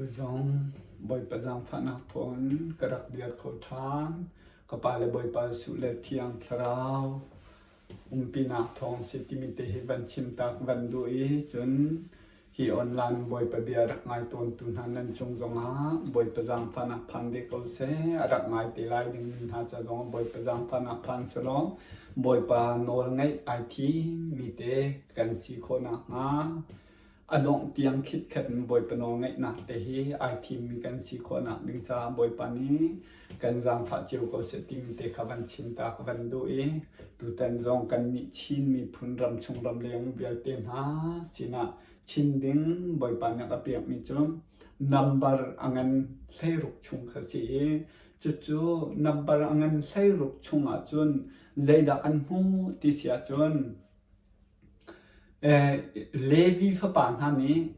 Tu zong Bawipa zaangfahnak thawngin ka rak dir kho ṭhan. Ka pa le Bawipa Jesuh le Thiang Thlarau umpinak thawng si timi te hi van chim tak van duh i cun hi online Bawipa bia rak ngai tawntu hna nan cung zongah Bawipa zaangfahnak phan ve ko seh. A rak ngai te lai dingmi hna ca zongah Bawipa zaangfahnak phan selaw Bawipa nawl ngaih ai thimmi te kan si khawh nakhnga A dongh tiang khitkhet in Bawipa nawlngaihnak te hi ai thimmi kan si khawhnak ding caah Bawipa nih kan zaangfah cio ko seh timi te kha van chim ta ka van duh i tutan zong kannih Chin miphun ramchung ramleng vialte hna sinah chim ding Bawipa nih a ka pekmi cu number a ngan 16 chung kha si i cucu number a ngan 16 chung ahcun zeidah kan hmuh ti si ahcun Levi fapa hna nih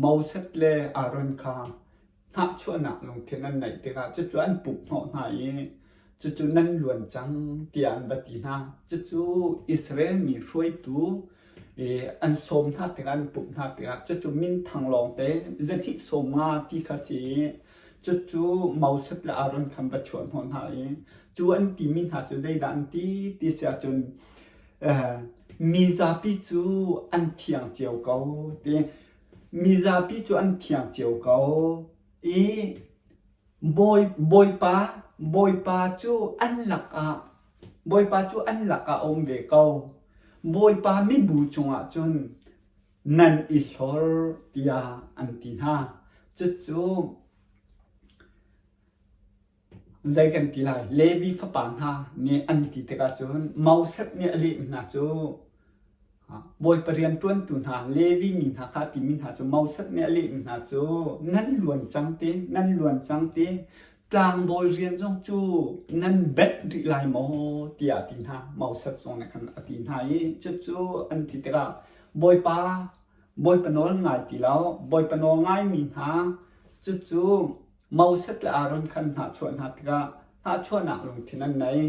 Moses le Aaron kha hnahchuahnak lungthin an neih tikah cucu an pumhhnawh hna i cucu nan luan cang tiah an va ti hna. Cucu Israel mi hruaitu an sawm hna tikah an pumh hna tikah cucu minthang lawngte zahnih sawm nga ti kha si i cucu Moses le Aaron kha an va chuahhnawh hna i cu an timi hna cu zeidah an ti ti si ahcun Mizapi cu an thiang cio ko ti. Mizapi cu an thiang cio ko i Bawipa Bawipa cu an lakah Bawipa cu an lakah a um ve ko. Bawipa mibu cungah cun nan i hlor tiah an ti hna. Cucu Zei kan ti lai? Levi fapa hna nih an ti tikah cun Moses nih a lehmi hna cu Bawipa rianṭuantu hna Levi mi hna kha a timi hna cu Moses nih a lehmi hna cu nan luan cang ti, nan luan cang ti, tlangbawi rian zong cu nan benh rih lai maw tiah a ti hna. Moses zong nih khan a ti hna i cucu an ti tikah Bawipa Bawipa nawl ngai ti lo, Bawipa nawl ngaimi hna cucu Moses le Aaron khan hnahchuah hna tikah hnahchuahnak lungthin an nei.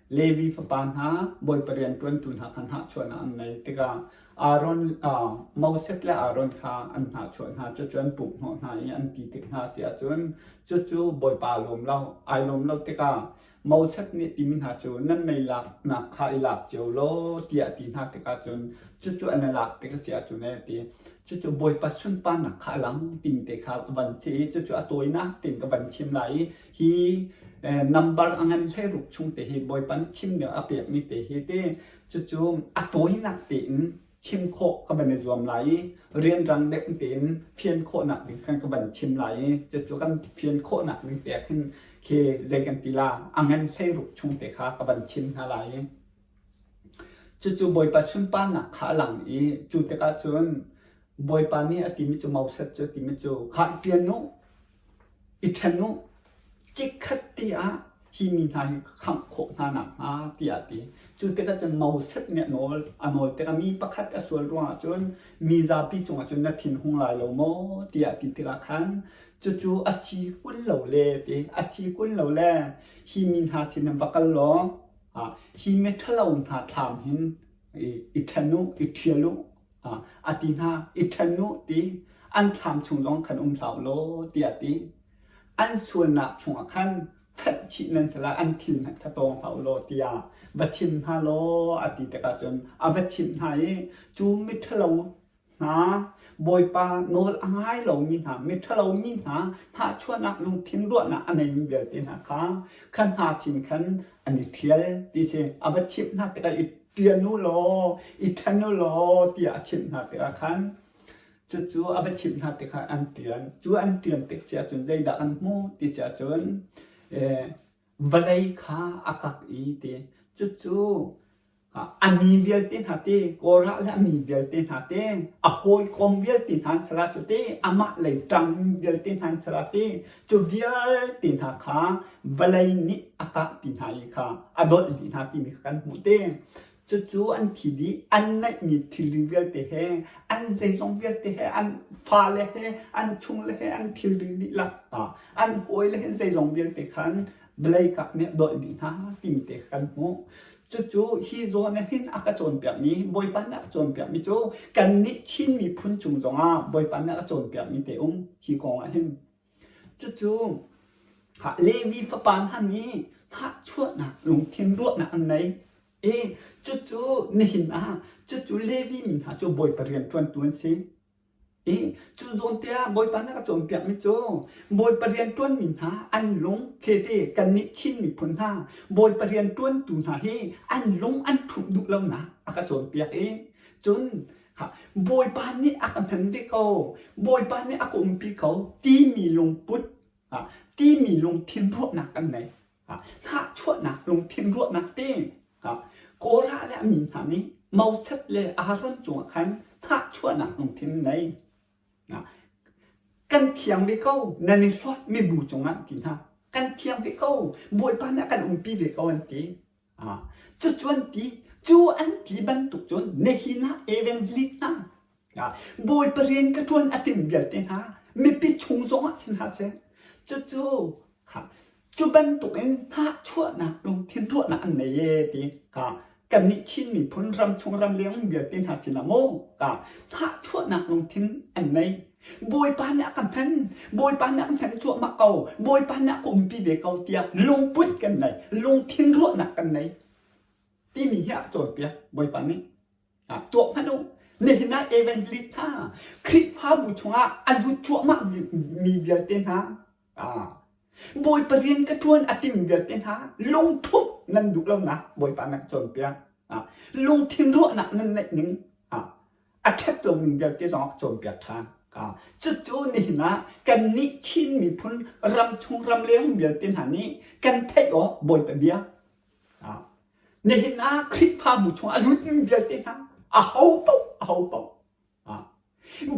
Levi fapa hna, Bawipa rianṭuantu hna kha hnahchuahnak an nei tikah Aaron, uh, Moses le Aaron kha an hnahchuah hna. Cucu an pumhhnawh hna i an ti tik hna si ahcun cucu Bawipa aa lawm lo. Ai lawm lo tikah Moses nih timi hna cu nan mei laknak kha i lak cio law tiah a ti hna tikah cun cucu an i lak tik a si ahcun ee ti cucu Bawipa sunparnak kha a lang timi te kha a van si i cucu a tawinak tein ka van chim lai i hi number a ngan 16 chung te hi Bawipa nih chim ding a pekmi te hi te cucu a tawinak tein chim khawh ka van i zuam lai i rianrang deuh tein fian khawhnak ding khan ka van chim lai i cucu kan fian khawhnak ding te khin khi zei kan ti la a ngan 16 chung te kha ka van chim hna lai i cucu Bawipa sunparnak kha a lang i cu tikah cun Bawipa nih a timi cu Moses cu a timi cu khah ṭian u I ṭhen u, chikkhat te ah hi mi hna hi ka khamh khawh hna nakhnga tiah a ti. Cu tikah cun Moses nih a nawl. A nawl tikah mi pakhat a sual ruangah cun mi zapi cungah cun na thin hung lai lo maw tiah a ti tikah khan cucu a si kun lo le ti a si kun lo le hi mi hna sin in va kal law hi miṭhalo hna thlam hin i ṭhen u, i ṭhial u A ti hna, i ṭhen u ti, an thlam chung zong khan um hlah u law tiah a ti. An sualnak chungah khan fenh chih nan si lai, an thil hmanh kha tawng hlah u law tiah va chim hna law a ti tikah cun a va chimh hna i cu miṭhalo hna Bawipa nawl a ngai lomi hna, miṭhalo mi hna hnahchuahnak lungthin ruahnak a neimi vialte hna kha kha hna sin khan an i ṭhial ti si. A va chimh hna tikah i ṭian u law i ṭhen u law tiah a chimh hna tikah khan cucu a va chimh hna tikah an ṭian. Cu an ṭian tik si ahcun zeidah an hmuh ti si ahcun vawlei kha a kak i ti. Cucu a mi vialte hna te Korah le a mi vialte hna te a hawikom vialte hna an si la cu te amah lei ṭang vialte hna an si la te cu vialte hna kha vawlei nih a kahpi hna i kha a dolh dih hna timi kha kan hmuh te. Cucu an thi dih, an neihmi thilri vialte he, an zeizong vialte he, an fale he, an chungle he, an thilri dihlak an hawile he zeizong vialte khan vawlei kak nih a dolh dih hna timi te kha kan hmuh. Cucu hi zawn ah hin a ka cawnpiakmi, Bawipa nih a ka cawnpiakmi cu kannih Chin miphun cung zongah Bawipa nih a ka cawnpiakmi te um hi kong ah hin. Cucu Levi fapa hna nih hnahchuahnak lungthin ruahnak an nei i cucu nihin ah cucu Levi mi hna cu Bawipa rianṭuantu an si. I cu zawn te ah Bawipa nih a ka cawnpiakmi cu Bawipa rianṭuanmi hna an lung khete kannih Chin miphun hna Bawipa rianṭuantu hna hi an lung an ṭhumh duh lonak a ka cawnpiak i cun Bawipa nih a ka hman ve ko, Bawipa nih a ka umpi ko timi lungput, timi lungthin ruahnak kan nei. Hnahchuahnak lungthin ruahnak te Korah le a mi hna nih Moses le Aaron cungah khan hnahchuahnak lungthin nei. Kan thiang ve ko, nan i hlawt mibu cungah ti hna. Kan thiang ve ko, Bawipa nih a kan umpi ve ko an ti. Cucu an ti, cu an ti bantuk cun nihin ah evangelist hna, Bawipa rian ka ṭuan a tim vialte hna, mipi chung zongah si hna seh, cucu cu bantukin hnahchuahnak lungthin ruahnak an nei ee ti ka kannih Chin miphun ramchung ramleng vialte hna sinah maw ka hnahchuahnak lungthin an nei. Bawipa nih a ka hman, Bawipa nih a ka hman cuahmah ko, Bawipa nih a ka umpi ve ko tiah lungput kan nei, lungthin ruahnak kan nei timi hi a ka cawnpiak Bawipa nih. Tuah hmanh u. Nihin ah evangelist hna, Khrihfabu chungah a lut cuahmah mi vialte hna, Bawipa rian ka ṭuan a tim vialte hna, lungthup nan duh lonak Bawipa na ka cawnpiak. Lungthin ruahnak nan neih ning a ṭhat loning vialte zong a ka cawnpiak ṭhan. Cucu nihin ah kannih Chin miphun ramchung ramleng vialte hna nih kan theih awk Bawipa bia. Nihin ah Khrihfabu chung a lutmi vialte hna aho paoh aho paoh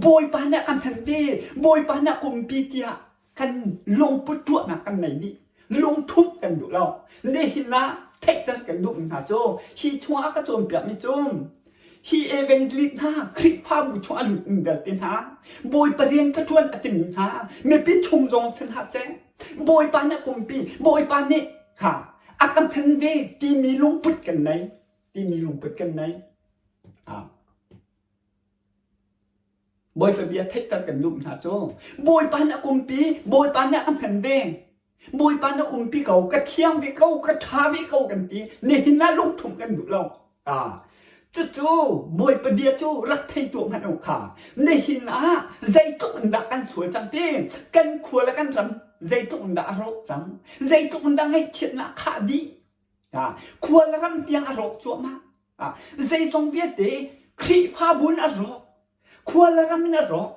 Bawipa nih a kan hman ve, Bawipa nih a ka umpi tiah kan lungput ruahnak kan nei dih. Lungthup kan duh lo. Nihin ah theihter kan duhmi hna cu hi chungah a ka cawnpiakmi cu hi evangelist hna Khrihfabu chung a lutmi vialte hna Bawipa rian ka ṭuan a timi hna mipi chung zong si hna seh Bawipa nih a ka umpi Bawipa nih kha a ka hman ve timi lungput kan nei timi lungput kan nei. Bawipa bia theihter kan duh hna cu Bawipa nih a kumpi, Bawipa nih a ka hman ve. Bawipa nih a kumpi ko, ka thiang ve ko, ka ṭha ve ko kan ti. Nihin ah lungthum kan duh lo. Ah, cucu Bawipa bia cu rak thei tuah hmanh u kha. Nihin ah zeitluk in dah kan sual cang ti, kan khua le kan ram zeitluk in dah a rawk cang, zeitluk in dah ngaihchiatnak khah dih. Ah, khua le ram tiang a rawk cuahmah. Zeizong vialte Khrihfabu in a rawk, khua le ram in a rawk.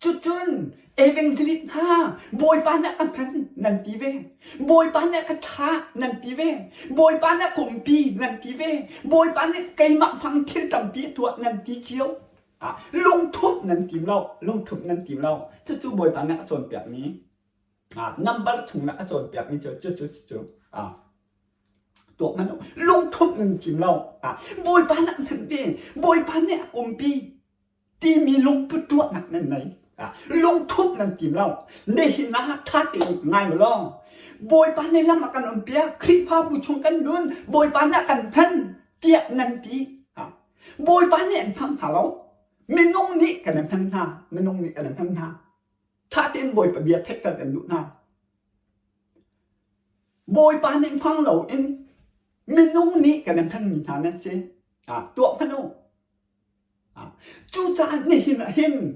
Cucun evangelist hna Bawipa nih a ka hman nan ti ve. Bawipa nih a ka thlah nan ti ve. Bawipa nih a ka umpi nan ti ve. Bawipa nih keimah hmang thil tampi a tuah nan ti cio. Lungthup nan tim lo, lungthup nan tim lo. Cucu Bawipa nih a cawnpiakmi number chung a cawnpiakmi cu cucu cucu tuak hmanh u lungthup nan tim lo bawipa nak nan ti bawipa nih a umpi timi lungput tuahnak nan nei lungthup nan tim lo nihin ah tha tein ngai u law bawipa nih lam a kan umpiak khrihfabu chung kan dun bawipa nih a kan hman tiah nan ti bawipa nih an hmang hna lo minung nih kan hman hna minung nih kan hman hna Ṭha tein Bawipa bia theihter kan duh hna. Bawipa nih hmang loin minung nih kan in hmanmi hna nan si. Ah, tuah hmanh u. Ah, cucaah nihin ah hin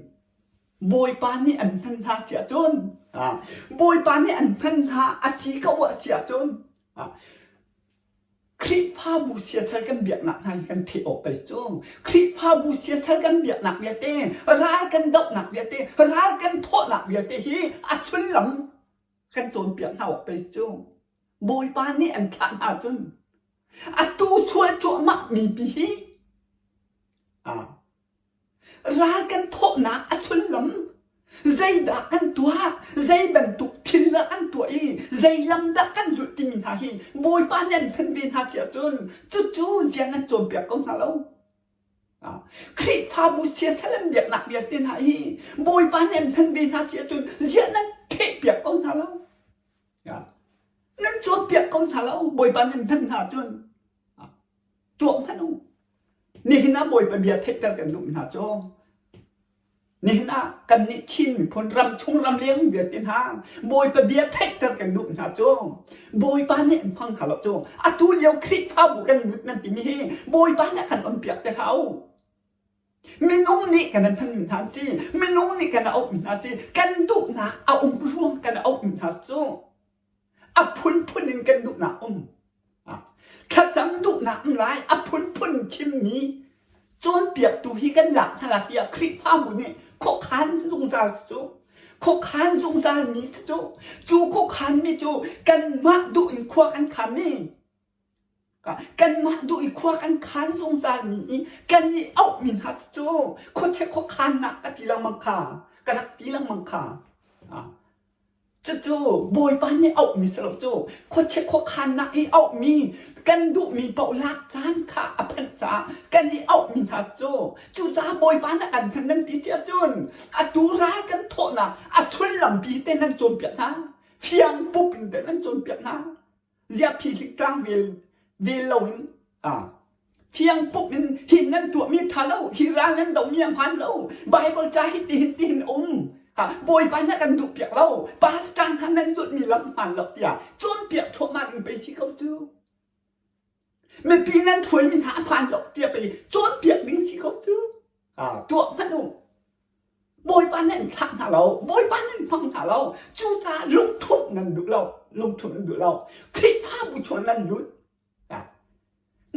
Bawipa nih an hman hna si ahcun ah, Bawipa nih an hman hna a si ko a si ahcun ah, Khrihfabu siasal kan biaknak hna hi kan theih awk pei cu. Khrihfabu siasal kan biaknak vialte, ral kan dohnak vialte, ral kan thawhnak vialte hi a sullam kan cawnpiak hna awk pei cu. Bawipa nih an thlah hna cun atu sual cuahmah mi pi hi ah Ral kan thawhnak a sullam zeidah kan tuah, zei bantuk thil dah kan tuah i zei lam dah kan zulh timi hna hi Bawipa nih an hman ve hna si ahcun cucu ziang nan cawnpiak ko hna lo. Khrihfabu siasal an biaknak vialte hna hi Bawipa nih an hman ve hna si ahcun ziah nan ṭhehpiak ko hna lo. Nan cawnpiak ko hna lo Bawipa nih an hman hna cun. Tuah hmanh u. Nihin ah Bawipa bia theihter kan duh hna cu nihin ah kannih Chin miphun ramchung ramleng vialte hna Bawipa bia theihter kan duh hna cu Bawipa nih an hmang hna lo cu atu lio Khrihfabu kan lut nan timi hi Bawipa nih a kan onpiak te hlah u. Minung nih kan an hmanmi hna an si. Minung nih kan auhmi hna si. Kan duhnak a um ruang kan auhmi hna cu a phunphun in kan duhnak um. Thlacam duhnak um lai a phunphun chimmi cawnpiaktu hi kan lak hna la tiah Khrihfabu nih khuakhan zungzal cu khuakhan zungzal mi cu cu khuakhan mi cu kanmah duh in khua kan khan mi kanmah duh i khua kan khan zungzal mi i kan i auh mi hna cu khuachia khuakhannak ka ti lengmang kha ka rak ti lengmang kha Cucu Bawipa nih auhmi si lo cu khuachia khuakhannak i auhmi kan duhmi paoh lak caan kha a phanh caah kan i auhmi hna cu cucaah Bawipa nih an hman nan ti si ahcun atu ral kan thawhnak a sullam pi te nan cawnpiak hna fiang pup in te nan cawnpiak hna ziah phihlik tlang vel vel loin ah fiang pup in hi nan tuahmi ṭha lo hi ral nan dohmi a hmaan lo Bible ca hi tihin tihin um ha Bawipa na kan duh piak lo pastor hna nan zulhmi lam hmaan lo tiah cawnpiak thluahmah ding pei si ko cu mipi nan hruaimi hna a hmaan lo tiah pei cawnpiak ding si ko cu ah tuah hmanh u Bawipa nan thlah hna lo Bawipa nan hmang hna lo cucaah lungthumh nan duh lo lungthumh nan duh lo Khrihfabu chung nan lut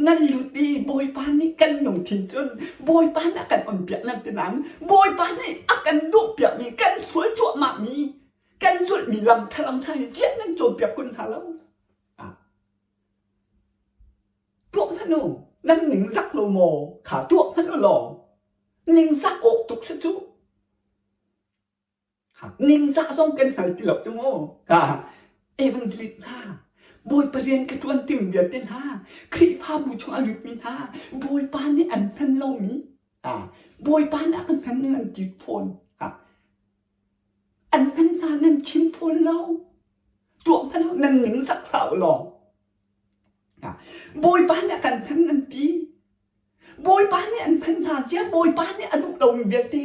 nan lut i Bawipa nih kan lungthin cun Bawipa nih a kan onpiak nan ti nain Bawipa nih a kan duhpiakmi kan sual cuahmahmi kan zulhmi lam ṭhalo hna hi ziah nan cawnpiak kun hna lo tuah hmanh u nan ningzak lo maw kha tuah hmanh u law ningzak awk tuk si cu ningzah zong kan hngal ti lo cu mu ka evangelist hna Bawipa rian ka ṭuan tim vialte hna Khrihfabu chung a lutmi hna Bawipa nih an hman lomi Bawipa nih a ka hman nan ti fawn an hman hna nan chim fawn lo tuah hmanh nan ningzak hlah u law Bawipa nih a kan hman nan ti Bawipa nih an hman hna zia Bawipa nih a duh lomi vialte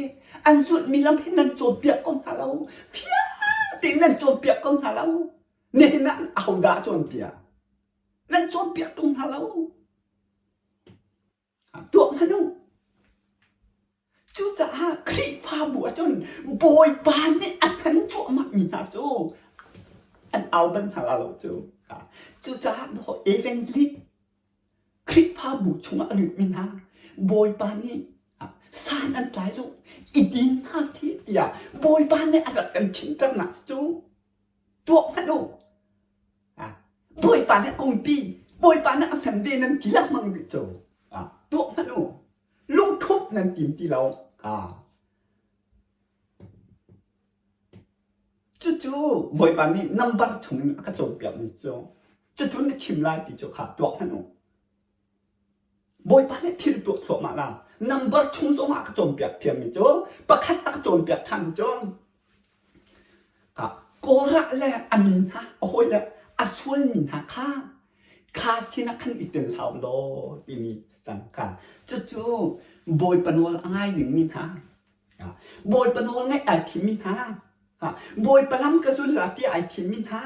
an zulhmi lam hin nan cawnpiak ko hna lo fiang tein nan cawnpiak ko hna lo nihin ah ahodah a cawnpiak nan cawnpiak tung hna lo tuah hmanh u Cucaah Khrihfabu ahcun Bawipa nih a hman cuahmahmi hna cu an au bal hna la lo cu. Cucaah evangelist Khrihfabu chungah a lutmi hna Bawipa nih san an tlai lo i din hna seh tiah Bawipa nih a rak kan chimternak cu tuah hmanh u. Bawipa nih kungpi, Bawipa nih a hman ve nan ti lengmang rih cu. Tuah hmanh u. Lungthumh nan tim ti lo. Cucu Bawipa nih nambar chungin a ka cawnpiakmi cu cucu na chim lai ti cu kha tuak hmanh u. Bawipa nih thil tuah thluahmah la. Nambar chung zongah a ka cawnpiak thiammi cu pakhat a ka cawnpiak ṭhan cu Korah le a mi hna a hawi le a sualmi hna kha kha sinah khan i tel hau law timi cang kha cucu Bawipa nawl a ngai dingmi hna Bawipa nawl ngaih ai thimmi hna Bawipa lam ka zul la ti ai thimmi hna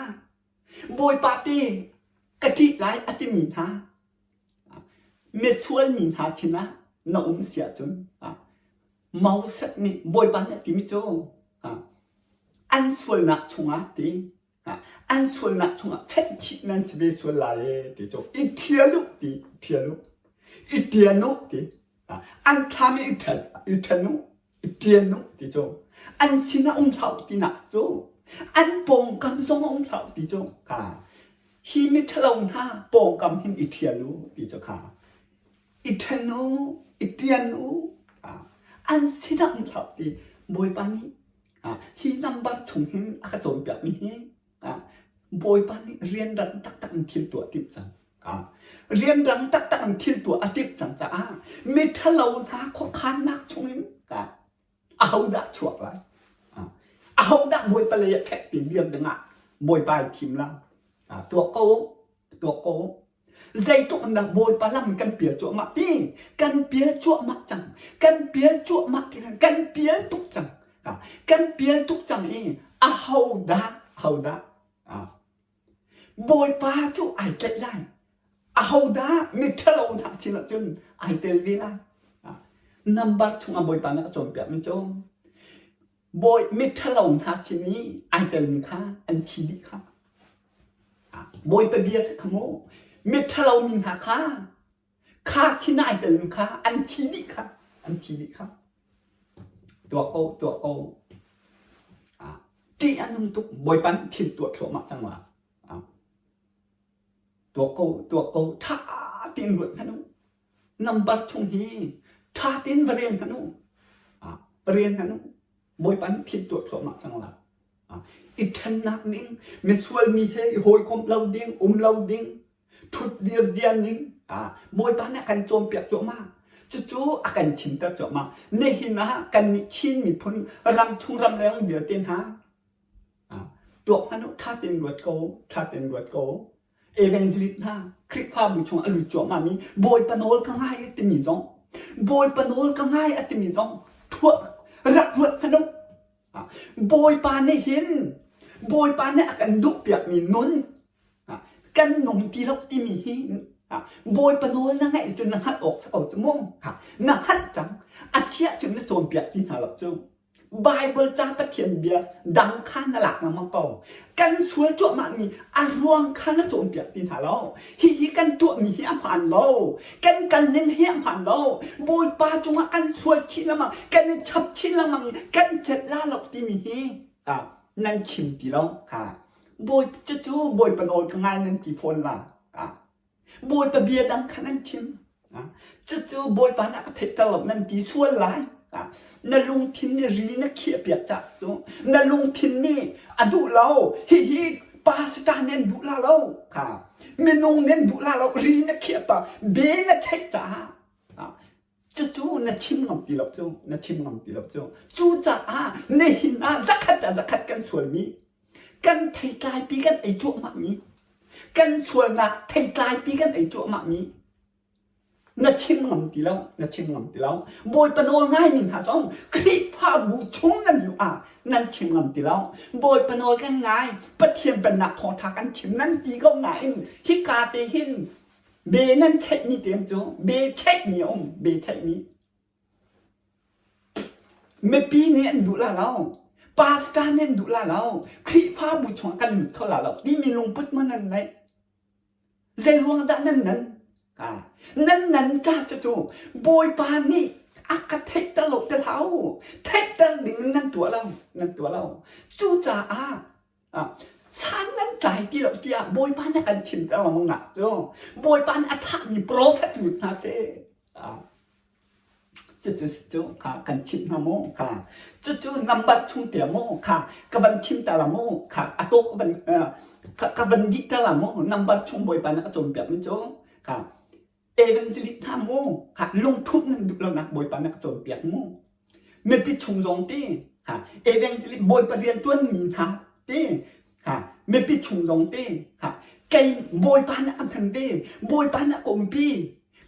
Bawipa te ka ṭih lai a timi hna misual mi hna sinah na um si ahcun Moses nih Bawipa nih a timi cu an sualnak chungah ti an sualnak chungah fenh chih nan si ve sual lai ee ti cu i ṭhial u ti ṭhial u i ṭian u ti an thlam i ṭhen i ṭhen u i ṭian u ti cu an sinah um hlah u tinak cu an pawngkam zong ah um hlah u ti cu kha hi miṭhalo hna pawngkam hin i ṭhial u ti cu kha i ṭhen u, i ṭian u, an sinah um hlah ti Bawipa nih hi number chung hin a ka cawnpiakmi hi Bawipa nih rianrang taktak in thil tuah timh cang. Rianrang taktak in thil tuah a timh cang caah miṭhalo hna khuakhannak chungin ahodah chuak lai? Ahodah Bawipa lei ah fek tein dir dingah Bawipa ai thim lai? Tuak ko, tuak ko. Zeitluk in dah Bawipa lam kan pial cuahmah ti? Kan pial cuahmah cang. Kan pial cuahmah ti kan pial tuk cang. Kan pial tuk cang i ahodah ahodah Bawipa cu ai tlaih lai. Ahodah miṭhalo hna sinah cun ai tel ve lai. Nambar chungah Bawipa nih a cawnpiakmi cu bawi miṭhalo hna sin i ai telmi kha an thi dih kha. Bawipa bia si kha mu. Miṭhalo mi hna kha kha sinah ai telmi kha an thi dih kha an thi dih kha. Tuah ko, tuah ko. Ṭih a nung tuk. Bawipa nih thil tuah thluahmah cang la. Tuah ko, tuah ko. Ṭha tein ruat hmanh u. Nambar chung hi ṭha tein va rel hmanh u. Va rel hmanh u. Bawipa nih thil tuah thluahmah cang la. I ṭhennak ding, misual mi he i hawikomh lo ding, um lo ding, ṭhutdir zia ning Bawipa nih a kan cawnpiak cuahmah. Cucu a kan chimter cuahmah. Nihin ah kannih Chin miphun ramchung ramleng vialte hna tuak hmanh u, ṭha tein ruat ko, ṭha tein ruat ko. Evangelist hna Khrihfabu chung a lut cuahmah mi Bawipa nawl ka ngai a timi zong Bawipa nawl ka ngai a timi zong thuah rak ruat hmanh u. Bawipa nih hin Bawipa nih a kan duhpiakmi nun kan nung ti lo timi hi Bawipa nawl na ngaih cun na hngalh awk si ko cu mu. Na hngalh cang. A si ahcun na cawnpiak ti hna lo cu. Baibal ca Pathian bia dang kha na lak lengmang ko. Kan sual cuahmahmi a ruang kha na cawnpiak ti hna lo. Hihi kan tuahmi hi a hmaan lo. Kan kalning hi a hmaan lo. Bawipa cungah kan sual chih lengmang, kan i chap chin lengmang i kan celh la lo timi hi nan chim ti lo. Bawi cucu Bawipa nawl ka ngai nan ti fawn la. Bawipa bia dang kha nan chim. Cucu Bawipa nih a ka theihter lo nan ti sual lai. Na lungthin nih ri na khiahpiak caah cu na lungthin nih a duh lo. Hihi pastor nih an duh la lo. Kha minung nih an duh la lo. Ri na khiah pa be na cheih caah cucu na chim ngam ti lo cu na chim ngam ti lo cu cucaah nihin ah zakhat ah zakhat kan sualmi kan theitlaipi kan ei cuahmahmi kan sualnak theitlaipi kan ei cuahmahmi na chim ngam ti lo na chim ngam ti lo bawipa nawl ngaimi hna zong Khrihfabu chung nan luh ah nan chim ngam ti lo bawipa nawl kan ngai Pathian pennak thawngṭha kan chim nan ti ko nain hika te hin Be nan cheihmi te cu be cheihmi a um be cheihmi. Mipi nih an duh la lo. Pastor nih an duh la lo. Khrihfabu chungah kan lut kho la lo timi lungput maw nan neih? Zei ruang dah nan nan? Nan nan ca cu cu Bawipa nih a ka theihter lo te hlah u. Theihter ding in nan tuah lo. Nan tuah lo. Cucaah San nan tlai ti lo tiah Bawipa nih a kan chimter lengmang nak cu Bawipa nih a thahmi profet lut hna seh. Cucu cu kha kan chimh hna mu kha cucu number chung te mu kha ka van chim ta la mu kha a to ka van ka van dih ta la mu number chung Bawipa nih a cawnpiak mi cu kha evangelist hna mu kha lungthup nan duh lonak Bawipa nih a ka cawnpiak mu mipi chung zong ti kha evangelist Bawipa rian tuan mi hna ti kha mipi chung zong ti kha kei Bawipa nih a hman ve Bawipa nih a ka umpi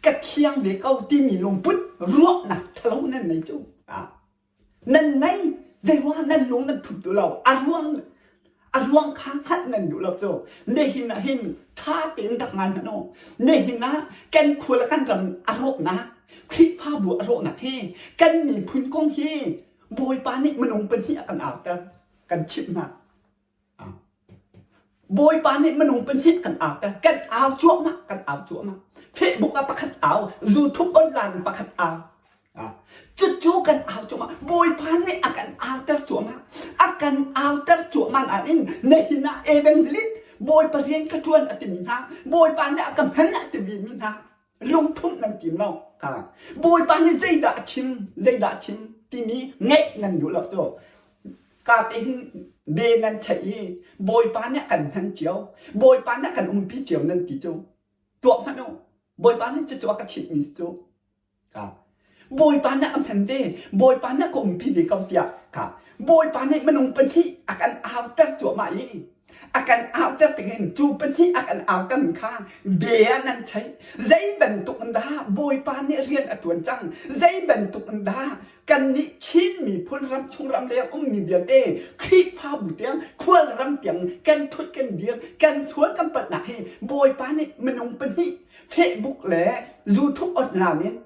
ka thiang ve ko timi lungput ruahnak ṭhalo nan nei cu Nan nei zeiruangah nan lung nan phut duh lo a ruang a ruang kha hngalh nan duh lo cu nihin ah hin ṭha tein rak ngai hmanh u nihin ah kan khua le kan ram a rawknak Khrihfabu a rawhnak hi kan miphun kong hi Bawipa nih minung pahnih a kan auter kan chimh hna Bawipa nih minung pahnih kan auter kan au cuahmah kan au cuahmah Facebook ah pakhat au YouTube online pakhat au cucu kan au cuahmah Bawipa nih a kan auter cuahmah a kan auter cuahmah nain nihin ah evangelist Bawipa rian ka ṭuan a timi hna Bawipa nih a ka hman a timi mi hna lungthumh nan tim lo kha Bawipa nih zeidah a chim zeidah a chim timi ngaih nan duh lo cu ka te hin be nan cheih i Bawipa nih a kan hman cio Bawipa nih a kan umpi cio nan ti cu tuah hmanh u Bawipa nih cucu a ka chimhmi cu ka Bawipa nih a hman ve Bawipa nih a ka umpi ve ko tiah ka Bawipa nih minung pahnih a kan auter cuahmah i a. A kan auter tikin cu pahnih a kan auter kha bia nan cheih. Zei bantuk in dah Bawipa nih rian a ṭuan cang? Zei bantuk in dah kannih Chin miphun ram chung ram leng ummi vialte Khrihfabu tiang khual ram tiang kan ṭhut kan dir kan sual kan palhnak hi Bawipa nih minung pahnih Facebook le YouTube online in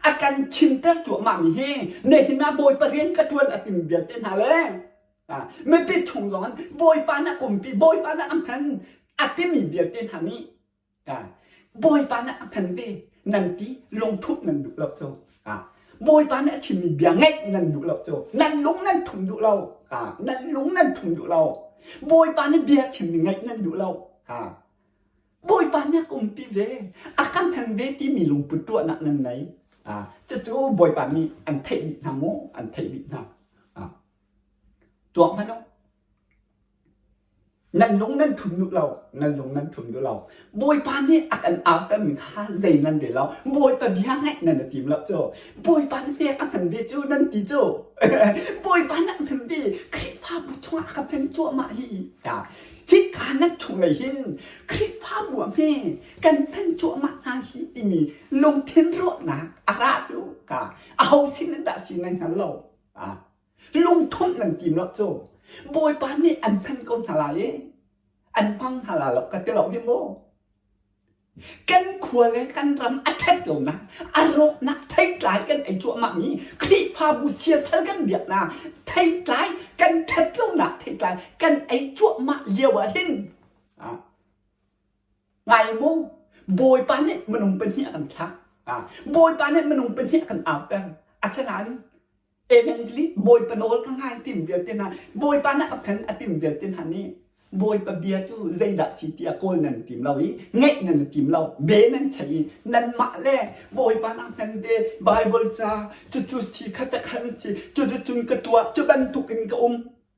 a kan chimter cuahmah mi hi nihin ah Bawipa rian ka ṭuan a timi vialte hna le mipi chung zong in Bawipa na umpi Bawipa na a hman a timi vialte hna nih Bawipa nih a hman ve nan ti lungthup nan duh lo cu. Bawipa nih a chimmi bia ngaih nan duh lo cu. Nan lung nan thum duh lo. Nan lung nan thum duh lo. Bawipa nih bia chimmi ngaih nan duh lo. Bawipa nih a umpi ve, a kan hman ve timi lungput ruahnak nan nei. Cucu Bawipa nih an theih dih hna mu, an theih dih hna. Tuak hmanh u. Nan lung nan thum duh lo, nan lung nan thum duh lo. Bawipa nih a kan autermi kha zei nan rel lo. Bawipa bia ngaih nan i tim lo cu. Bawipa nih hme ka hman ve cu nan ti cu. Bawipa nih a hman ve, Khrihfabu chungah a ka hman cuahmah hi. Hika nan chunglei hin Khrihfabu ah hme kan hman cuahmah hna hi timi lungthin ruahnak a ra cu ka aho sin in dah si nan hngal lo. Lungthumh nan tim lo cu Bawipa nih an hman ko hna lai i an hmang hna la lo ka ti lo hi mu. Kan khua le kan ram a ṭhat lonak, a rawknak theitlai kan ei cuahmahmi Khrihfabu siasal kan biaknak theitlai kan ṭhat lonak theitlai kan ei cuahmah lio ah hin ngai mu Bawipa nih minung pahnih a kan thlah. Bawipa nih minung pahnih a kan auter. Asinain Evangelist Bawipa nawl ka ngai tim vialte hna Bawipa nih a phen a tim vialte hna nih Bawipa bia cu zeidah si tiah kawl nan tim lo i ngaih nan tim lo be nan chei i nanmah le Bawipa nak hman ve Bible ca cucu si kha te khan si cuticun ka tuah cu bantuk in ka um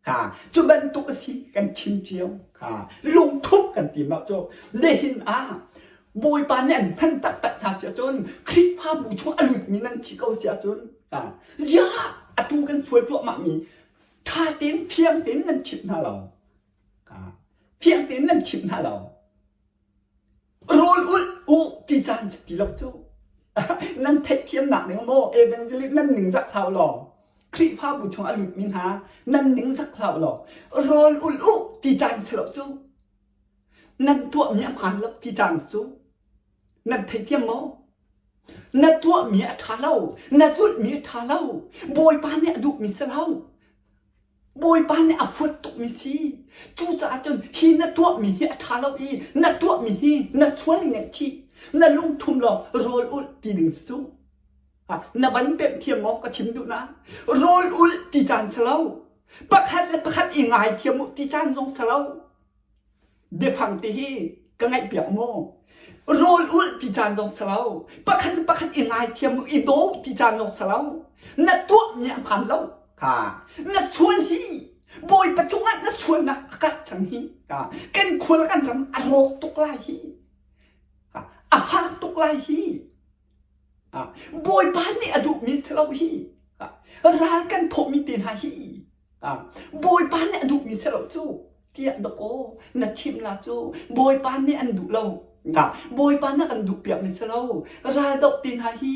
kha cu bantuk a si kan chim cio kha lungthup kan tim lo cu nihin ah Bawipa nih an hman taktak hna si ahcun Khrihfabu chung a lutmi nan si ko si ahcun ziah atu kan sual cuahmahmi ṭha tein fiang tein nan chimh hna lo fiang tein nan chimh hna lo rawl ulh u ti caan si ti lo cu nan theihthiamnak ding maw evangelist nan ningzak hlah law Khrihfabu chung a lutmi hna nan ningzak hlah law rawl ulh u ti caan si lo cu Nan tuahmi a hmaan lo ti caan cu nan theithiam maw? Na tuahmi a ṭha lo, na zulhmi a ṭha lo, Bawipa nih a duhmi si lo. Bawipa nih a huat tukmi si. Cucaah cun hi na tuahmi hi a ṭha lo i na tuahmi hi na sual i ngaihchih, na lungthum law rawl ulh ti ding si cu. Na van pemh thiam maw ka chim duh na? Rawl ulh ti caan si lo. Pakhat le pakhat i ngaithiam u ti caan zong si lo. Biafang te hi ka ngaihpiak maw? Rawl ulh ti caan zong si lo. Pakhat le pakhat i ngaithiam u, i daw ti caan zong si lo. Na tuahmi a hmaan lo. Kha na sual hi Bawipa cungah na sualnak a karh cang hi. Kha kan khual kan ram a rawk tuk lai hi. Kha a har tuk lai hi. Bawipa nih a duhmi si lo hi. Ral kan thawhmi te hna hi. Bawipa nih a duhmi si lo cu tiah dakaw na chim la cu Bawipa nih an duh lo. Bawipa nih kan duh piakmi si lo. Ral doh te hna hi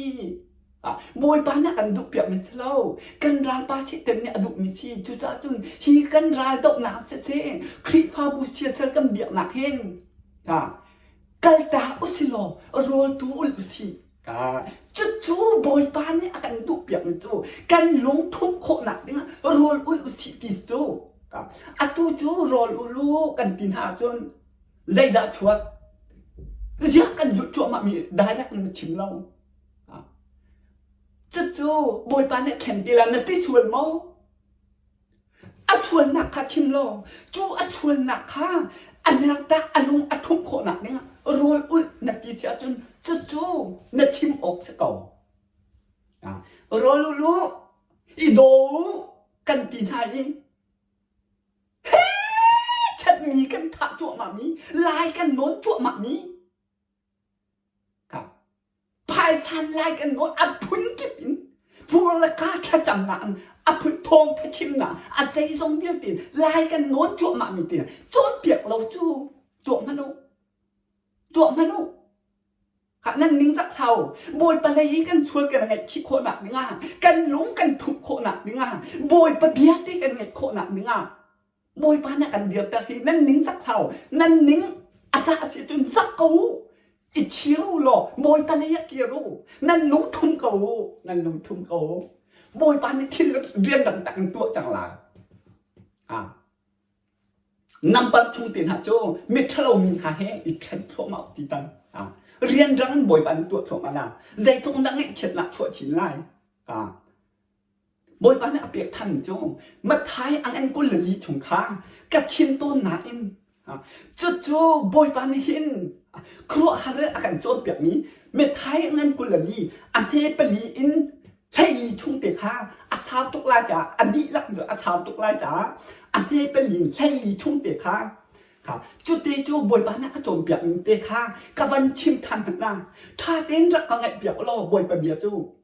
Bawipa nih kan duh piakmi si lo. Kan ralpa Satan nih a duhmi si. Cucaah cun hi kan ral dohnak siseh Khrihfabu siasal kan biaknak hin kaltak usilaw rawl tu ul usih. Cucu Bawipa nih a kan duhpiakmi cu kan lungthumh khawhnak dingah rawl ul usih ti cu. Atu cu rawl ul u kan ti hna ahcun zeidah chuak? Ziah kan zulh cuahmahmi direct na chim lo. Cucu Bawipa nih thlen ti la na ti sual maw? A sualnak kha chim law cu a sualnak kha a mertak a lung a ṭhumh khawhnak dingah rawl ulh na ti si ahcun cucu na chim awk si ko. Rawl ul u, i daw u kan ti hna i he chatmi kan thah cuahmahmi, lai kan nawn cuahmahmi Phaisan lai kan nawn a phunkip in. Hmur le kaa thlacamnak in a phun thawngtha chimnak a zeizong vialte lai kan nawn cuahmah mi te cawnpiak lo cu tuah hmanh u. Tuah hmanh u. Khah nan ningzak hlah u. Bawipa lei i kan sual kan ngaihchih khawhnak dingah, kan lung kan thup khawhnak dingah, Bawipa bia te kan ngaih khawhnak dingah Bawipa nih a kan dirter hi nan ningzak hlah u. Nan ning a zah a si ahcun zak ko u. I chir u law Bawipa lei ah kir u. Nan lung thum ko u. Nan lung thum ko u. Bawipa nih thil rian dang tak in tuah cang lai. Ah. Nambar chung te hna cu miṭhalo mi hna he i ṭhen thluahmah ti cang. Ah. Rianrang in Bawipa nih tuah thluahmah la. Zeitluk in dah ngaihchiatnak chuah chin lai. Ah. Bawipa nih a pek than cu Matthai ang en 24 chung kha ka chim tawn nain cucu Bawipa nih hin khuaruahhar in a kan cawnpiakmi Matthai ang en 24 a hme pali in hleili chung te kha a sau tuk lai caah a dihlak cu a sau tuk lai caah a hme pali in hleili chung te kha kha cute cu Bawipa nih a ka cawnpiak ning te kha ka van chim than hmanh la ṭha tein rak ka ngaihpiak law Bawipa bia cu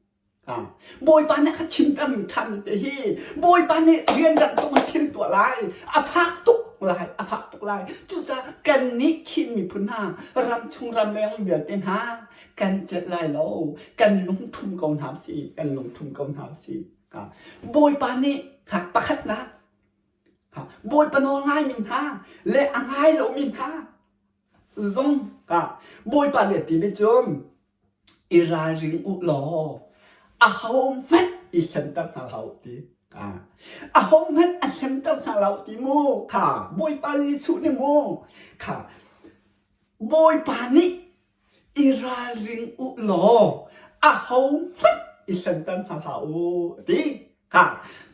Bawipa nih a ka chimtermi ṭhami te hi Bawipa nih rianrang tuk in thil tuah lai, a fak tuk lai, a fak tuk lai. Cucaah kannih Chin miphun hna, ramchung ramleng vialte hna, kan celh lai lo, kan lungthum ko hna usih, kan lungthum ko hna usih. Bawipa nih pakhatnak, Bawipa nawl ngaimi hna le a ngai lomi hna zong Bawipa nih a timi cu I ralring u law ahohmanh i hlenter hna hlah u ti. Ahohmanh a hlenter hna lo ti mu kha Bawipa Jesuh nih mu kha Bawipa nih i ralring u law ahohmanh i hlenter hna hlah u a ti. Kha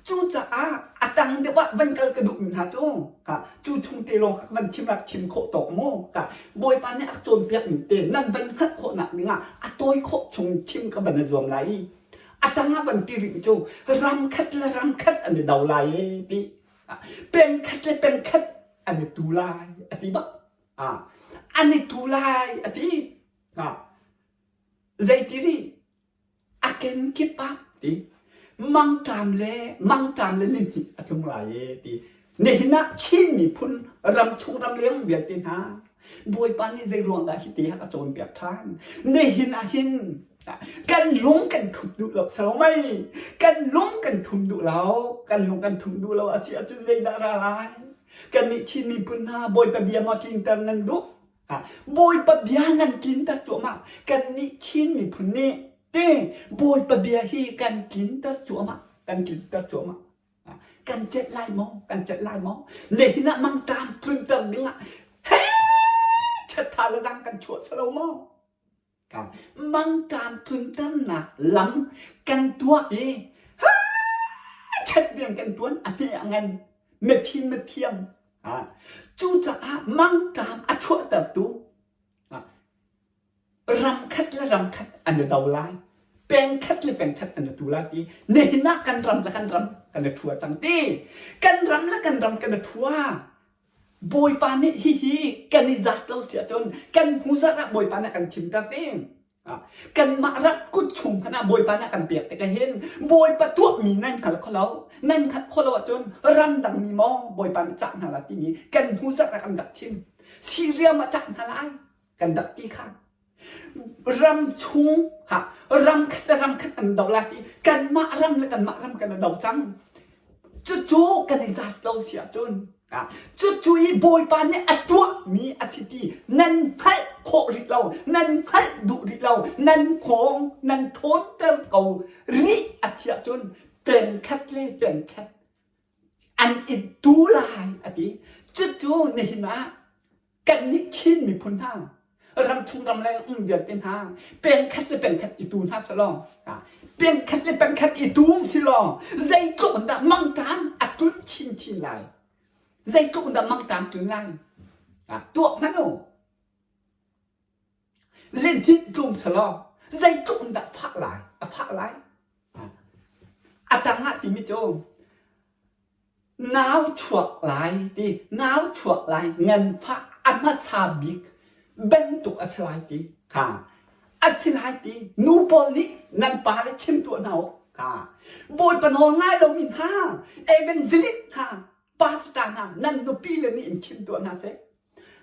cucaah a tang deuh ah van kal ka duhmi hna cu kha cu chung te lawng kha van chim rak chim khawh tawk mu kha Bawipa nih a cawnpiakmi te nan van hngalh khawhnak dingah a tawi khawh chung chim ka van i zuam lai i a tang ah van ti rih cu ram khat le ram khat an i do lai e ti peng khat le peng khat an i tu lai a ti bak an i tu lai a ti zeiti rih A kenkip ah ti mangṭam le mangṭam le lihnih a tlung lai e ti nihin ah Chin miphun ramchung ramleng vialte hna Bawipa nih zei ruang dah hiti a cawnpiak ṭhan nihin ah hin kan lung kan thum duh lo selo mei kan lung kan thum duh lo kan lung kan thum duh lo a si ahcun zeidah ra lai kannih Chin miphun hna Bawipa bia maw tlinter nan duh Bawipa bia nan tlinter cuahmah. Kannih Chin miphun nih te Bawipa bia hi kan tlinter cuahmah. Kan tlinter cuahmah. Kan celh lai maw? Kan celh lai maw? Nihin ah mangṭam tlunter dingah he chatha le zang kan chuah salo maw? Mangṭam tlunternak lam kan tuah i chat rian kan ṭuan a hme a ngan mifim mithiam cucaah mangṭam a chuahtertu ram khat le ram khat an i do lai peng khat le peng khat an i tu lai ti nihin ah kan ram le kan ram kan i ṭhua cang ti kan ram le kan ram kan i ṭhua Bawipa nih hihi kan i zat lo si ahcun kan hnu zarh ah Bawipa nih a kan thimter ti. Kanmah rak kut chung hmanh ah Bawipa nih a kan pek tikah hin Bawipa tuahmi nan hngal kho lo. Nan hngalh khawh lo ahcun ramdang mi maw Bawipa nih cah hna lai timi kan hnu zarh ah kan rak chim. Syria maw cah hna lai kan rak ti kha. Ram chung kha ram khat le ram khat an do lai ti kanmah ram le kanmah ram kan i do cang. Cucu kan i zat lo si ahcun cucu i Bawipa nih a tuahmi a si ti nan hngalh khawh rih lo, nan hngalh duh rih lo, nan khawng nan ṭhawnter ko rih a si ahcun peng khat le peng khat an i tu lai a ti. Cucu nihin ah Kannih Chin miphun hna, ramchung ramleng um vialte hna, pengkhat le pengkhat i tu hna selaw, pengkhat le pengkhat i tu silaw, zeitluk in dah mangṭam a tlun chinchin lai? Zeitluk in dah mangṭam tlun lai? Tuak hmanh u. Lihninh tlung selaw, zeitluk in dah fah lai? A fah lai. A tang ah timi cu Nau chuak lai ti nau chuak lai nganfah a hmasa bik bantuk a si lai ti kha a si lai ti nu pawl nih nan pale chim tuah hna u. Bawipa nawl ngai lomi hna, evangelist hna, pastor hna, nan nupi le nih in chim tuah hna seh.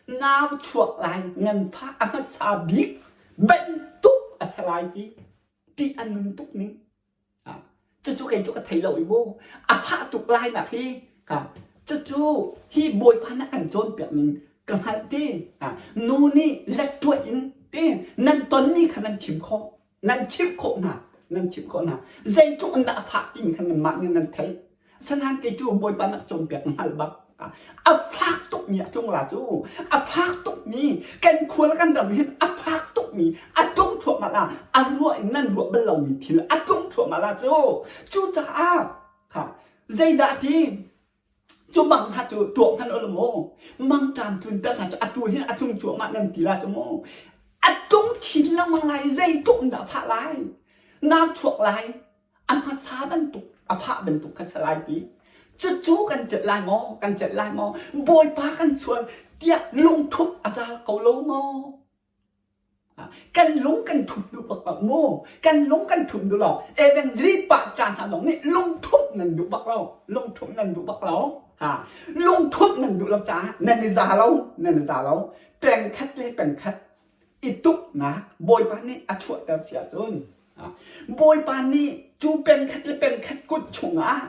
Nau chuak lai nganfah a hmasa bik bantuk a si lai ti ṭih a nun tuk ning. Cucu kei cu ka thei lo i mu. A fah tuk lai nak hi ka cucu hi Bawipa na kan cawnpiak ning ka hngalh ti. Nu nih lettuah in ti nan ton ni kha nan chim khawh. Nan chimh khawh hna. Nan chimh khawh hna. Zeitluk in dah a fah timi kha nanmah nih nan theih. Asinain kei cu Bawipa na ka cawnpiak ka hngalh bak. A fak tukmi a tlung la cu. A fak tukmi kan khua le kan ram hin a fak tukmi a tlung thluahmah la a ruah in nan ruah bal lomi thil a tlung thluahmah la cu. Cucaah kha zeidah ti cu mang hna cu tuah hmanh u law maw mangṭam tlunter hna cu atu hin a tlung cuahmah nan ti la cu maw a tlung chin lengmang lai zeitluk in dah fah lai nau chuak lai a hmasa bantuk a fah bantuk kha si lai ti cucu kan celh lai maw kan celh lai maw bawipa kan sual tiah lungthup a zal ko lo maw kan lung kan thup duh bak lo mu kan lung kan thup duh lo evangelist pastor hna zong nih lungthup nan duh bak lo lungthup nan duh bak lo ha lungthup nan duh lo caah nan i za lo nan i za lo pengkhat le pengkhat i tuknak Bawipa nih a chuahter si ahcun Bawipa nih cu pengkhat le pengkhat kut chungah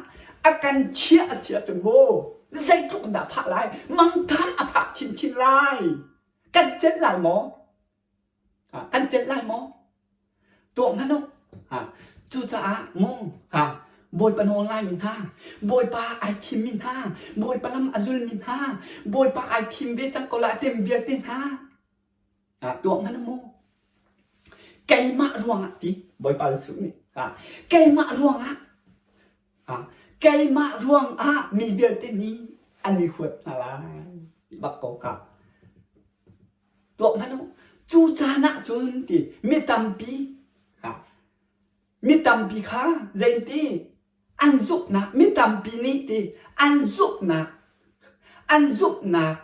a kan chiah a si ahcun mu zeitluk in dah fah lai mangṭam a fak chinchin lai kan celh lai maw kan celh lai maw tuah hmanh u cucaah mu Bawipa nawl ngaimi hna Bawipa ai thimmi hna Bawipa lam a zulmi hna Bawipa ai thim ve cang ko lai a tem vialte hna tuah hmanh mu keimah ruangah ti Bawipa Jesuh nih keimah ruangah keimah ruangah mi vialte nih an i huat hna lai ti bak ko kha tuah hmanh u cu caan ah cun ti mi tampi mi tampi kha zeiti an zumhnak mi tampi nih ti an zumhnak an zumhnak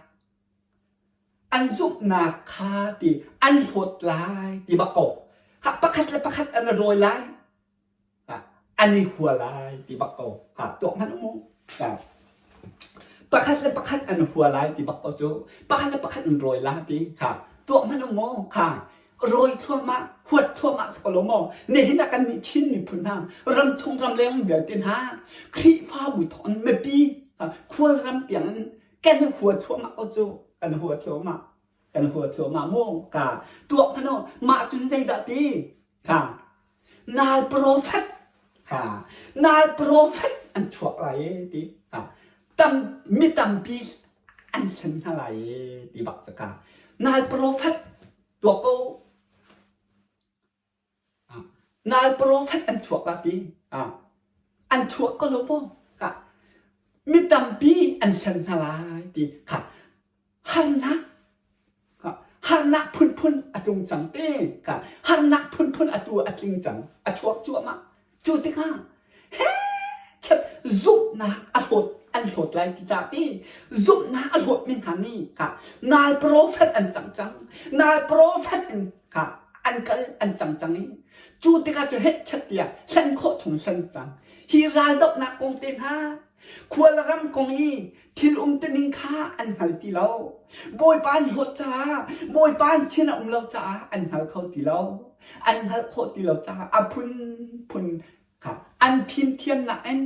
an zumhnak kha ti an hlawt lai ti bak ko ha pakhat le pakhat an i rawi lai an i hua lai ti bak ko ha tuak hmanh mu pakhat le pakhat an hua lai ti bak ko cu pakhat le pakhat an rawi la ti kha tuak hmanh mu kha rawi thluahmah huat thluahmah si ko lo maw nihin ah kan nih Chin miphun hna ramchung ramleng vialte hna Khrihfabu thawng mipi khualram tiang in kan i hua thluahmah ko cu kan hua thluahmah kan hua thluahmah mu ka tuak hmanh mah cun zeidah ti kha nal profet kha nal profet an chuak lai e ti kha tam mi tampi an hlen hna lai e ti bak cu ka nal profet tuak ko Nal profet an chuak la ti. An chuak ko lo maw? Ka mi tampi an hlen hna lai ti kha harnak harnak phunphun a tlung cang te ka harnak phunphun atu a tling cang a chuak cuahmah cu tikah he chat zumhnak a hlawt an hlawt lai ti ca ti zumhnak a hlawt mi hna nih kha nal profet an cang cang nal profet in kha an kal an cang cang i cu tikah cu heh chat tiah hlen khawh chung hlen cang hi raldohnak kong te hna khual ram kong i thil umtuning kha an hngal ti lo bawipa an hlawt caah bawipa an sin a um lo caah an hngal kho ti lo an hngalh khawh ti lo caah a phunphun kha an fimthiamnak in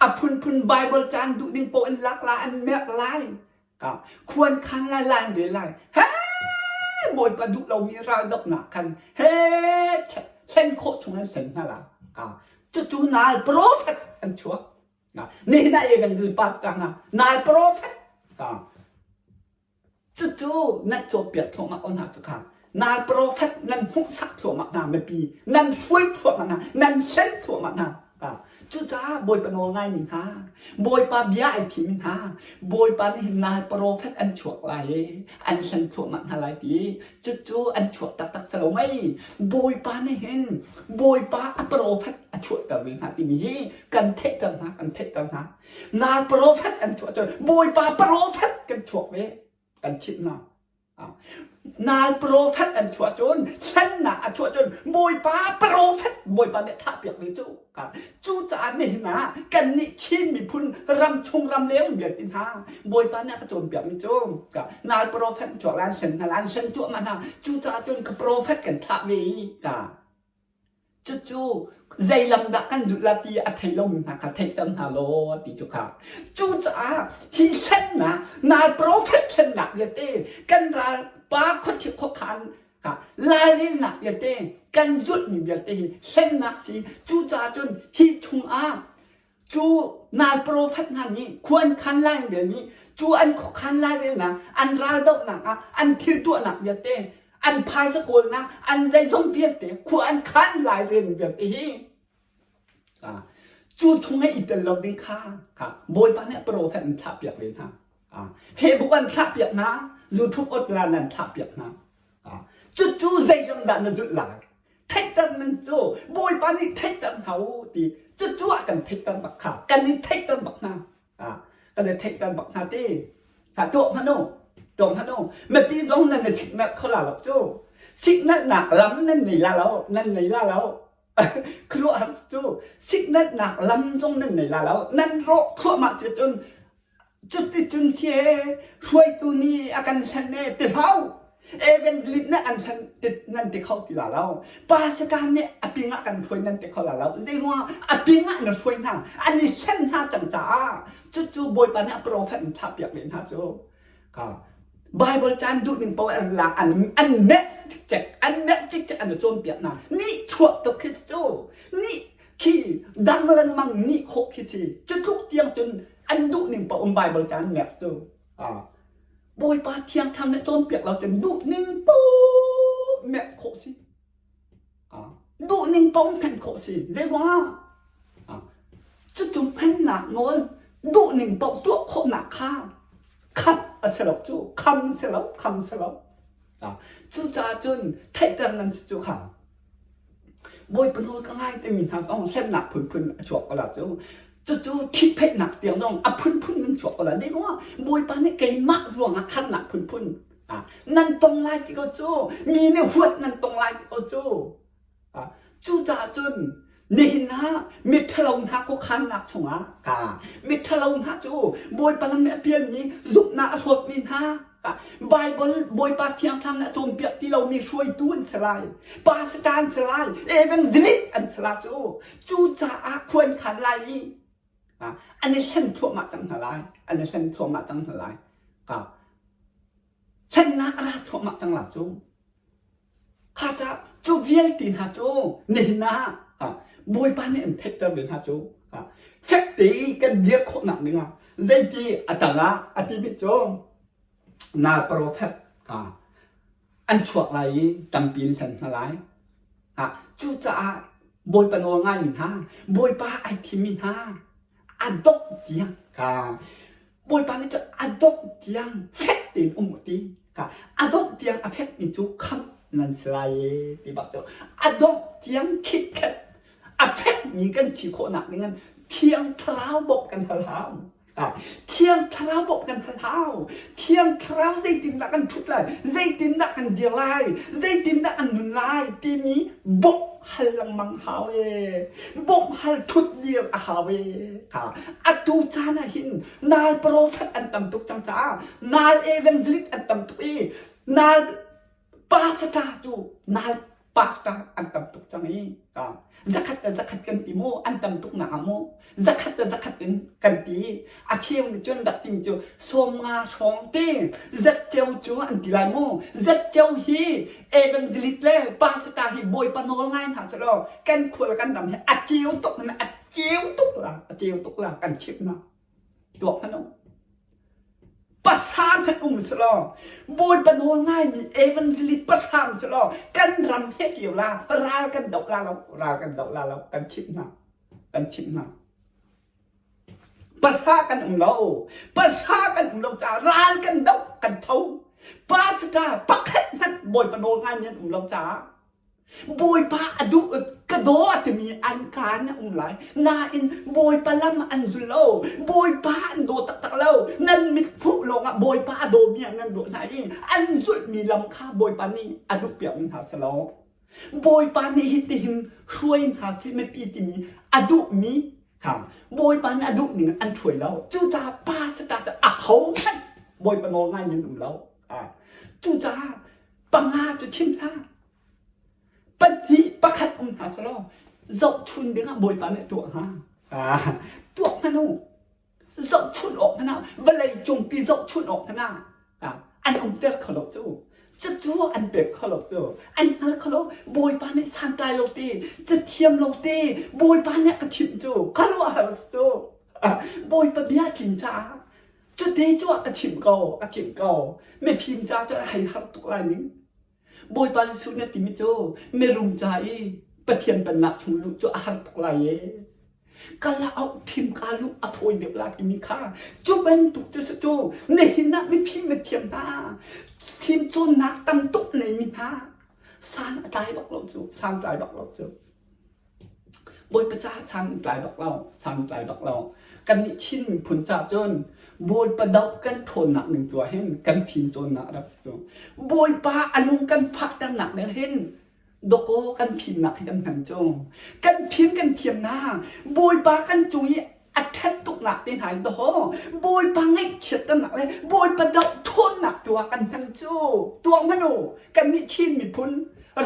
a phunphun Bible ca an duh ding paoh in lak lai an merh lai ka khuan khan lai lai an rel lai he bawipa duh lomi raldohnak khan he hlen khawh chung an hlen hna la ka cucu nal prophet an chuak nihin ah evangelist pastor hna nal prophet ka Cucu nan cawnpiak thluahmah ko hna cu kha nal profet nan hmuhsak thluahmah hna mipi nan hruai thluahmah hna nan hlen thluahmah hna cucaah Bawipa nawl ngaimi hna Bawipa bia ai thimi hna Bawipa nih hin nal profet an chuak lai i an hlen thluahmah hna lai ti cucu an chuak taktak si lo mei Bawipa nih hin Bawipa a profet a chuahter ve hna timi hi kan theihter hna kan theihter hna Nal profet an chuah cun Bawipa profet kan chuak ve kan chimh hna. Nal profet an chuah cun hlennak a chuah cun Bawipa profet Bawipa nih thah piak ve cu. Cucaah nihin ah kannih Chin miphun ram chung ram leng vialte hna Bawipa nih a ka cawnpiak mi cu nal profet an chuak lai an hlen hna lai an hlen cuahmah hna. Cucaah cun ka profet kan thlah ve i Cucu zei lam dah kan zulh la ti a thei lomi hna kha theihter hna law ti cu kha. Cucaah hi hlennak, nal profet hlennak vialte, kan ralpa khuachia khuakhan kha lairelnak vialte, kan zulhmi vialte hi hlennak si. Cucaah cun hi chungah Cu nal profet hna nih khua an khan lai an relmi cu an khuakhan lairelnak, an raldohnak ah an thil tuahnak vialte, an phaisa kawlnak, an zeizong vialte, khua an khan lairel vialte hi cu chung i tel lo ding kha kha Bawipa nih profet an thlahpiak ve hna. Facebook an thlahpiak hna, YouTube online an thlahpiak hna. Cucu zeilam dah na zulh lai? Theihter nan cu Bawipa nih theihter hna u ti cucu ah kan theihter bak kha kan i theihter bak hna. Kan i theihter bak hna ti. Ha tuah hmanh u. Tuah hmanh u. Mipi zong nan i siknalh kho la lo cu. Siknalhnak lam nan nei la lo. Nan nei la lo. Khuaruahhar cu siknalhnak lam zong nan nei la lo. Nan rawh thluahmah si cun Cuticun sie hruaitu nih a kan hlen e ti hlah u. Evangelist nih an hlen ti nan ti kho ti la lo. Pastor nih a ping ah kan hruai nan ti kho la lo. Zeiruang a ping ah na hruai hna, an i hlen hna cang caah cucu Bawipa nih a prophet in thlah piak ve hna cu. Ka Bible caan duh ning paoh an lak an an meh cikcek an meh cikcek an i cawnpiak hna. Nih chuah tuk khi cu. Nih khi dang lengmang nih khawh khi si. Cu tluk tiang cun an duh ning paoh um Bible ca an mek cu Bawipa thiang thang nih cawnpiak lo cun duh ning paoh mek khawh si duh ning paoh hman khawh si zeiruangah cucu hmannak nawl duh ning paoh tuah khawhnak kha kham a si lo cu kham si lo kham si lo cucaah cun theihter nan si cu kha Bawipa nawl ka ngai timi hna zong hlennak phunphun a chuak ko la cu. Cucu ṭhitpheihnak tiang zong a phunphun nan chuak ko la. Zeiruangah Bawipa nih keimah ruangah harnak phunphun nan tong lai ti ko cu. Mi nih huat nan tong lai ti ko cu. Cucaah cun nihin ah miṭhalo hna khuakhannak chungah ka miṭhalo hna cu Bawipa lam nih a pialmi zumhnak a hlawtmi hna Baibal Bawipa Thiang Thlarau nih a cawnpiak ti lomi hruaitu an si lai, pastor an si lai, evangelist an si lai cu. Cucaah khua an khan lai i an i hlen thluahmah cang hna lai. An i hlen thluahmah cang hna lai. Hlennak a ra thluahmah cang la cu. Kha ca cu vialte hna cu nihin ah Bawipa nih an theihter ve hna cu fek te i kan dir khawhnak dingah zeiti a tangah a timi cu na profet an chuak lai i tampi in hlen hna lai. Cucaah Bawipa nawl ngaimi hna, Bawipa ai thimmi hna a dongh tiang ka Bawipa nih cun a dongh tiang fek tein um u ti ka a dongh tiang a fekmi cu khamh nan si lai e ti bak cu a dongh tiang khitkhet a fekmi kan si khawhnak ding in thiang thlarau bawmh kan hal hau. Thiang thlarau bawmh kan hal hau. Thiang thlarau zeitindah kan ṭhut lai, zeitindah kan dir lai, zeitindah kan nun lai timi bawmh hal lengmang hau e. Bawmh hal ṭhut dir a hau e. Kha atu caan ah hin nal profet an tam tuk cang caah nal evangelist an tam tuk i nal pastor cu nal pastor an tam tuk cang i zakhat le zakhat kan ti mu an tam tuk nak ah mu zakhat le zakhat in kan ti a cheu nih cun rak tim cu 50 hrawng te zatceu cu an ti lai mu zatceu hi evangelist le pastor hi bawipa nawl ngai hna selaw kan khua le kan ram hi a ceu tuk a ceu tuk la a ceu tuk la kan chimh na tuak hmanh u pahra hmanh um selaw bawipa nawl ngaimi evangelist pahra um selaw kan ram he cio la ral kan doh la lo ral kan doh la lo kan chimh hna kan chimh hna pahra kan um lo pahra kan um lo caah ral kan doh kan tho pastor pakhat hmanh bawipa nawl ngaimi an um lo caah Bawipa a duh ka daw a timi an kaa in a um lai. Nain Bawipa lam an zul lo. Bawipa an daw taktak lo. Nan mit hmuh lo. lawngah Bawipa a dawmi ah nan ruah hna i an zulhmi lam kha Bawipa nih a duhpiakmi hna si lo. Bawipa nih hitihin hruai hna seh mipi timi a duhmi kha Bawipa nih a duh ning an hruai lo. Cucaah pastor cu ahohmanh Bawipa nawl ngai in um lo. Cucaah panga cu chim hlah. Pahnih pakhat um hna selaw zohchun dingah Bawipa nih a tuah hnga. Tuah hmanh u. Zohchun awk hmanh ah vawlei cungpi zohchun awk hmanh ah an umter kho lo cu. Cucu an pek kho lo cu. An hngal kho lo. Bawipa nih santlai lo te, cathiam lo te, Bawipa nih a ka chimh cu. Khuaruahhar cu. Bawipa bia tlin caah cute cu a ka chimh ko, a chimh ko. Mifim ca cu a hei har tuk lai ning. Bawipa Jesuh na timi cu mirum ca i Pathian pennak chung luh cu a har tuk lai e. Kal ah auh thim ka luh a fawi deuh la timi kha cu bantuk cu si cu nihin ah mifim mithiam hna fim cawnnak tam tuk neimi hna san a tlai bak lo cu san tlai bak lo cu. Bawipa caah san an tlai bak lo, san an tlai bak lo. Kannih Chin miphun caah cun Bawipa doh kan ṭhawnnak ning tu ah hin kan fim cawnnak a rak si cu. Bawipa a lung kan fahternak ning hin dawkaw kan fimnak hi kan hman cu. Kan fim kan thiamnak Bawipa kan cung i a ṭhat tuknak te hna in dawhaw Bawipa ngaihchiatternak le Bawipa doh ṭhawnnak tu ah kan hman cu. Tuah hmanh u, kannih Chin miphun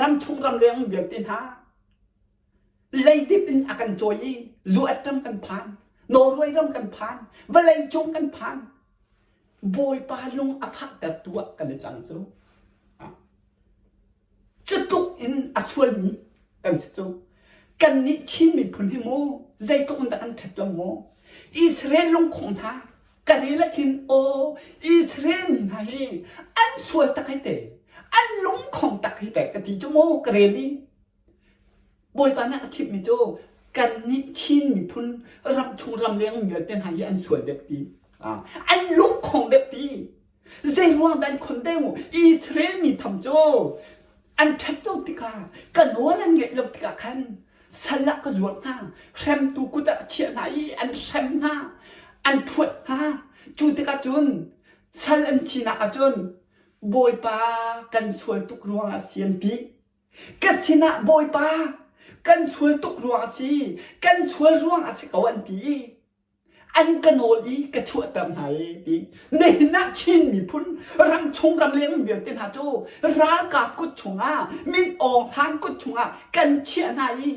ramchung ramleng vialte hna Leidip in a kan cawi i zuat ram kan phan, Norway ram kan phan, vawlei cung kan phan. Bawipa lung a fahtertu ah kan i cang cu. Cutluk in a sualmi kan si cu. Kannih Chin miphun hi mu zeitluk in dah kan ṭhat lo mu. Israel lungkhong hna ka rel ah khin aw Israel mi hna hi an sual tak hei te an lungkhong tak hei te ka ti cu mu ka rel i Bawipa nih a thimmi cu kannih Chin miphun ramchung ramleng vialte hna hi an sual deuh ti. An lungkhong deuh ti. Zei ruang dah an khon deuh? Israel mi tham cu an ṭhat lo tikah ka nawl an ngaih lo tikah khan sal ah ka zuar hna, hremtu kut ah ka chiah hna i an hrem hna, an ṭhuat hna. Cu tikah cun sal an sinak ah cun Bawipa kan sual tuk ruangah si an ti. Ka sinah Bawipa, kan sual tuk ruang a si, kan sual ruang a si ko an ti i an ka nawl i ka chuahter hna i ti. Nihin ah Chin miphun ramchung ramleng vialte hna cu ralkap kut chungah, min Aung Hlaing kut chungah kan chiah hna i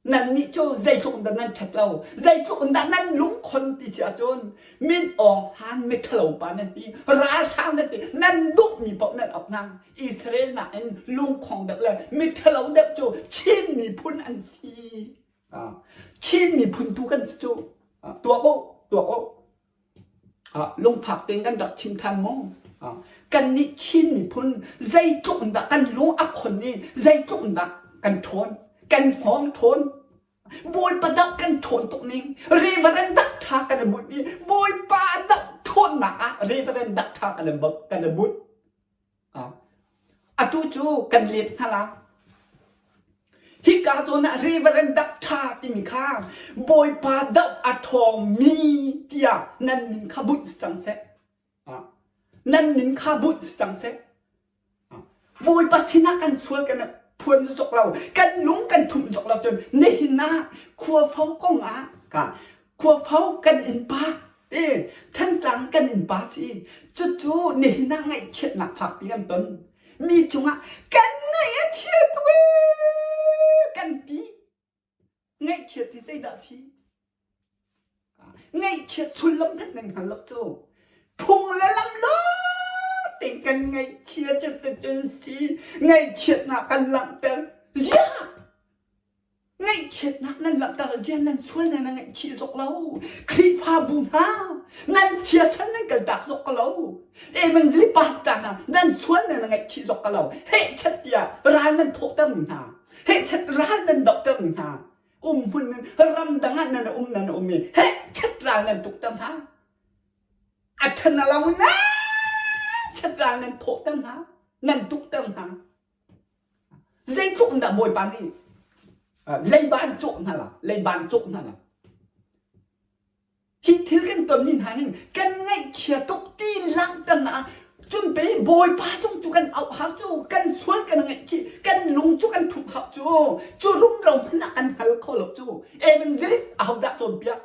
Nannih cu zeitluk in dah nan ṭhat lo, zeitluk in dah nan lungkhon ti si ahcun min Aung Hlan miṭhalo pa nan ti, ralhrang nan ti, nan duhmi paoh nan auh hna. Israel nakin lungkhong deuh le miṭhalo deuh cu Chin miphun an si. Chin miphun tu kan si cu. Tuak u, tuak u. Lungfak tein kan rak chim ṭhan maw? Kannih Chin miphun zeitluk in dah kan lung a khon i zeitluk in dah kan ṭhawn, kan hngawng ṭhawn. Bawipa dah kan ṭhawn tuk ning, Reverend dak ṭha kan i bunh i Bawipa dah ṭhawnnak ah Reverend dak ṭha kan i bunh. Atu cu kan let hna la. Hika zawn ah Reverend Doctor timi kha Bawipa doh a ṭhawngmi tiah nan min kha bunh si cang seh. Nan min kha bunh si cang seh. Bawipa sinah kan sual kan phuan zok lo, kan lung kan thumh zok lo cun nihin ah khuafo kong ah ka Khuafo kan innpa te Thantlang kan innpa si. Cucu nihin ah ngaihchiatnak fakpi kan ton. Mi cungah kan ngaih a chia tuk ee kan ti. Ngaihchiat hi zeidah si? Ngaihchiat sullam hmanh nan hngal lo cu. Phung le lam lawng tein kan ngaihchia cuticun si. Ngaihchiatnak kan langhter. Ziah! Ngaihchiatnak nan langhter zia nan sual nan ngaihchih zok lo. Khrihfabu hna nan siasal nan kaltak zok ko lo. Evangelist pastor hna nan sual nan ngaihchih zok ko lo. Hehchat tiah ral nan thawhter hna. Hehchat ral nan dohter hna. Um hmun nan ramdang ah nan um nan um i hehchat ral nan tukter hna. A ṭhan a lo in chat ral nan thawhter hna. Nan tukter hna. Zeitluk in dah Bawipa nih leiba an cawh hna la, leiba an cawh hna la. Hi thil kan tonmi hna hin kan ngaihchia tuk. Bawipa zong cu kan auh hau cu kan sual kan ngaihchih kan lung cu kan thumh hau cu cu rumro hmanh ah kan hngal kho lo cu evangelist ahodah cawnpiak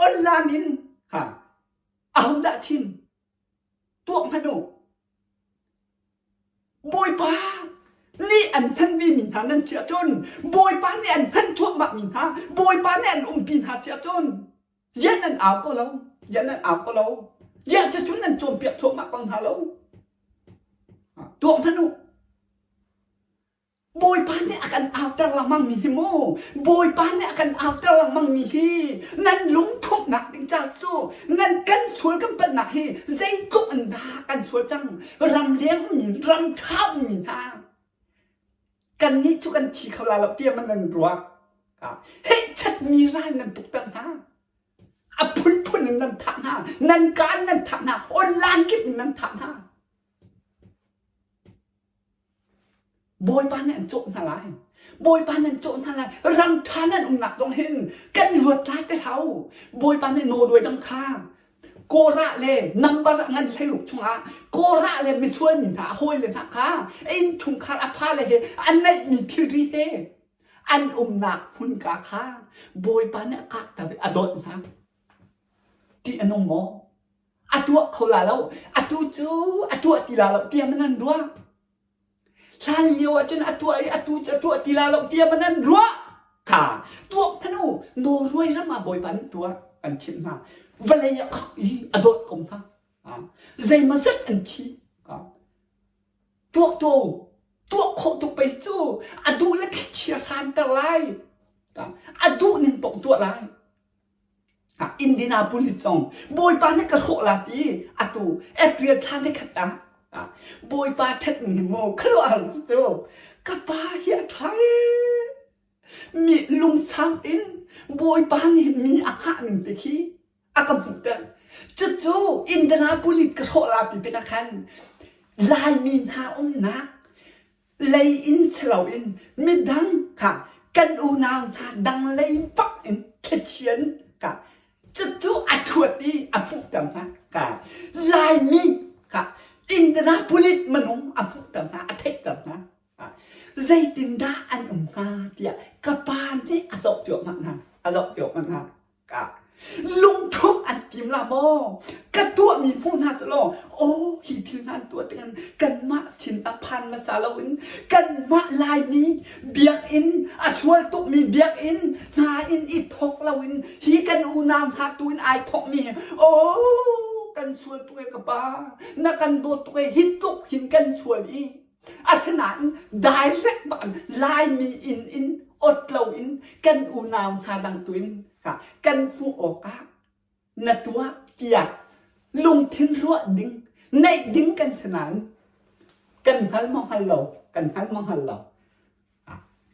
online in ha ahodah chim tuah hmanh u Bawipa nih an hman mi hna nan si ahcun Bawipa nih an hman cuahmah mi hna Bawipa nih an umpi hna si ahcun Ziah nan au ko lo? Ziah nan au ko lo? Ziah cucun nan cawnpiak thluahmah ko hna lo? Tuah hmanh u. Bawipa nih a kan auter lengmang mi hi mu. Bawipa nih a kan auter lengmang mi hi nan lungthumhnak ding ca cu nan kan sual kan palhnak hi zeitluk in dah kan sual cang. Ramleng mi, ram ṭha ummi hna kannih cu kan thi kho la lo tiah man nan ruah. Hehchatmi ral nan tukter hna. A phunphun in nan thah hna. Nan kaan nan thah hna. Online kip in nan thah hna. Bawipa nih an cawh hna lai. Bawipa nan cawh hna lai. Ram ṭha nan umnak zong hin kan luat lai te hlah u. Bawipa nih nawlduai dang kha Korah le number a ngan hleiruk chungah Korah le misual mi hna a hawile hna kha innchungkhar a fale he a neihmi thilri he an umnak hmunka kha Bawipa nih a kahter i a dawt hna. Ṭih a nung maw? A tuah kho la lo. Atu cu a tuah ti la lo tiah man an ruah. Hlan lio ahcun a tuah i atu cu a tuah ti la lo tiah man an ruah. Kha tuah hmanh u Norway ram ah Bawipa nih tuah an chimh hna. Vawlei a kak i a dawt ko hna. Zeimawzat an thi. Tuak tuah u. Tuah khawh tuk pei cu a duh le thlichia hranter lai. A duh ning paoh tuah lai. Indianapolis zong Bawipa nih ka hrawh la ti atu April thla ni khat ah Bawipa ṭhat ning hi mu khuaruahhar si cu ka pa hi a ṭha ee mi lungsau in Bawipa nih mi a hngah ning te khi a ka hmuhter cucu Indianapolis ka hrawh la ti tikah khan Laimi hna umnak lei in si loin midang kha kan unau hna dang lei bak in thlichian ka cucu a ṭhuat i a hmuhter hna ka Laimi kha Indianapolis minung a hmuhter hna a theihter hna zeitindah an um hnga tiah ka pa nih a zoh cuahmah hna a zoh cuahmah hna Lungthup an tim la maw? Ka tuahmi hmu hna selaw, aw hi thil hna an tuah tikhin kanmah sin a phan hmasa loin kanmah Laimi biakinn a sual tukmi biakinn hna in i thawk loin hi kan unau hna tu in ai thawkmi hi aw kan sual tuk e ka pa na kan dawt tuk e hi tluk hin kan sual i Asinain direct bak in Laimi inn in ot loin kan unau hna dang tu in kan hmuh awkah na tuah tiah lungthin ruah ding neih ding kan si nain kan hngal maw hngal lo kan hngal maw hngal lo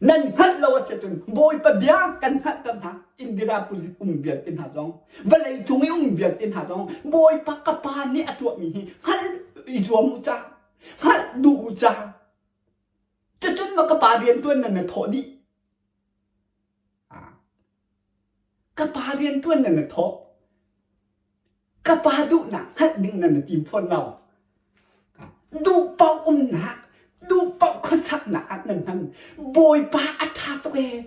nan hngalh lo a si cun Bawipa bia kan hngalhter hna Indianapolis um vialte hna zong vawlei cung i um vialte hna zong Bawipa ka pa nih a tuahmi hi hngalh i zuam u ca Hngalh duh u ca. Cucun ma ka pa rianṭuan nan na thawh dih. Ka pa rianṭuan nan na thawh. Ka pa duhnak hngalh ding nan na tim fawn lo. Duh paoh umnak, duh paoh khuasaknak ah nan hman. Bawipa a ṭha tuk ee,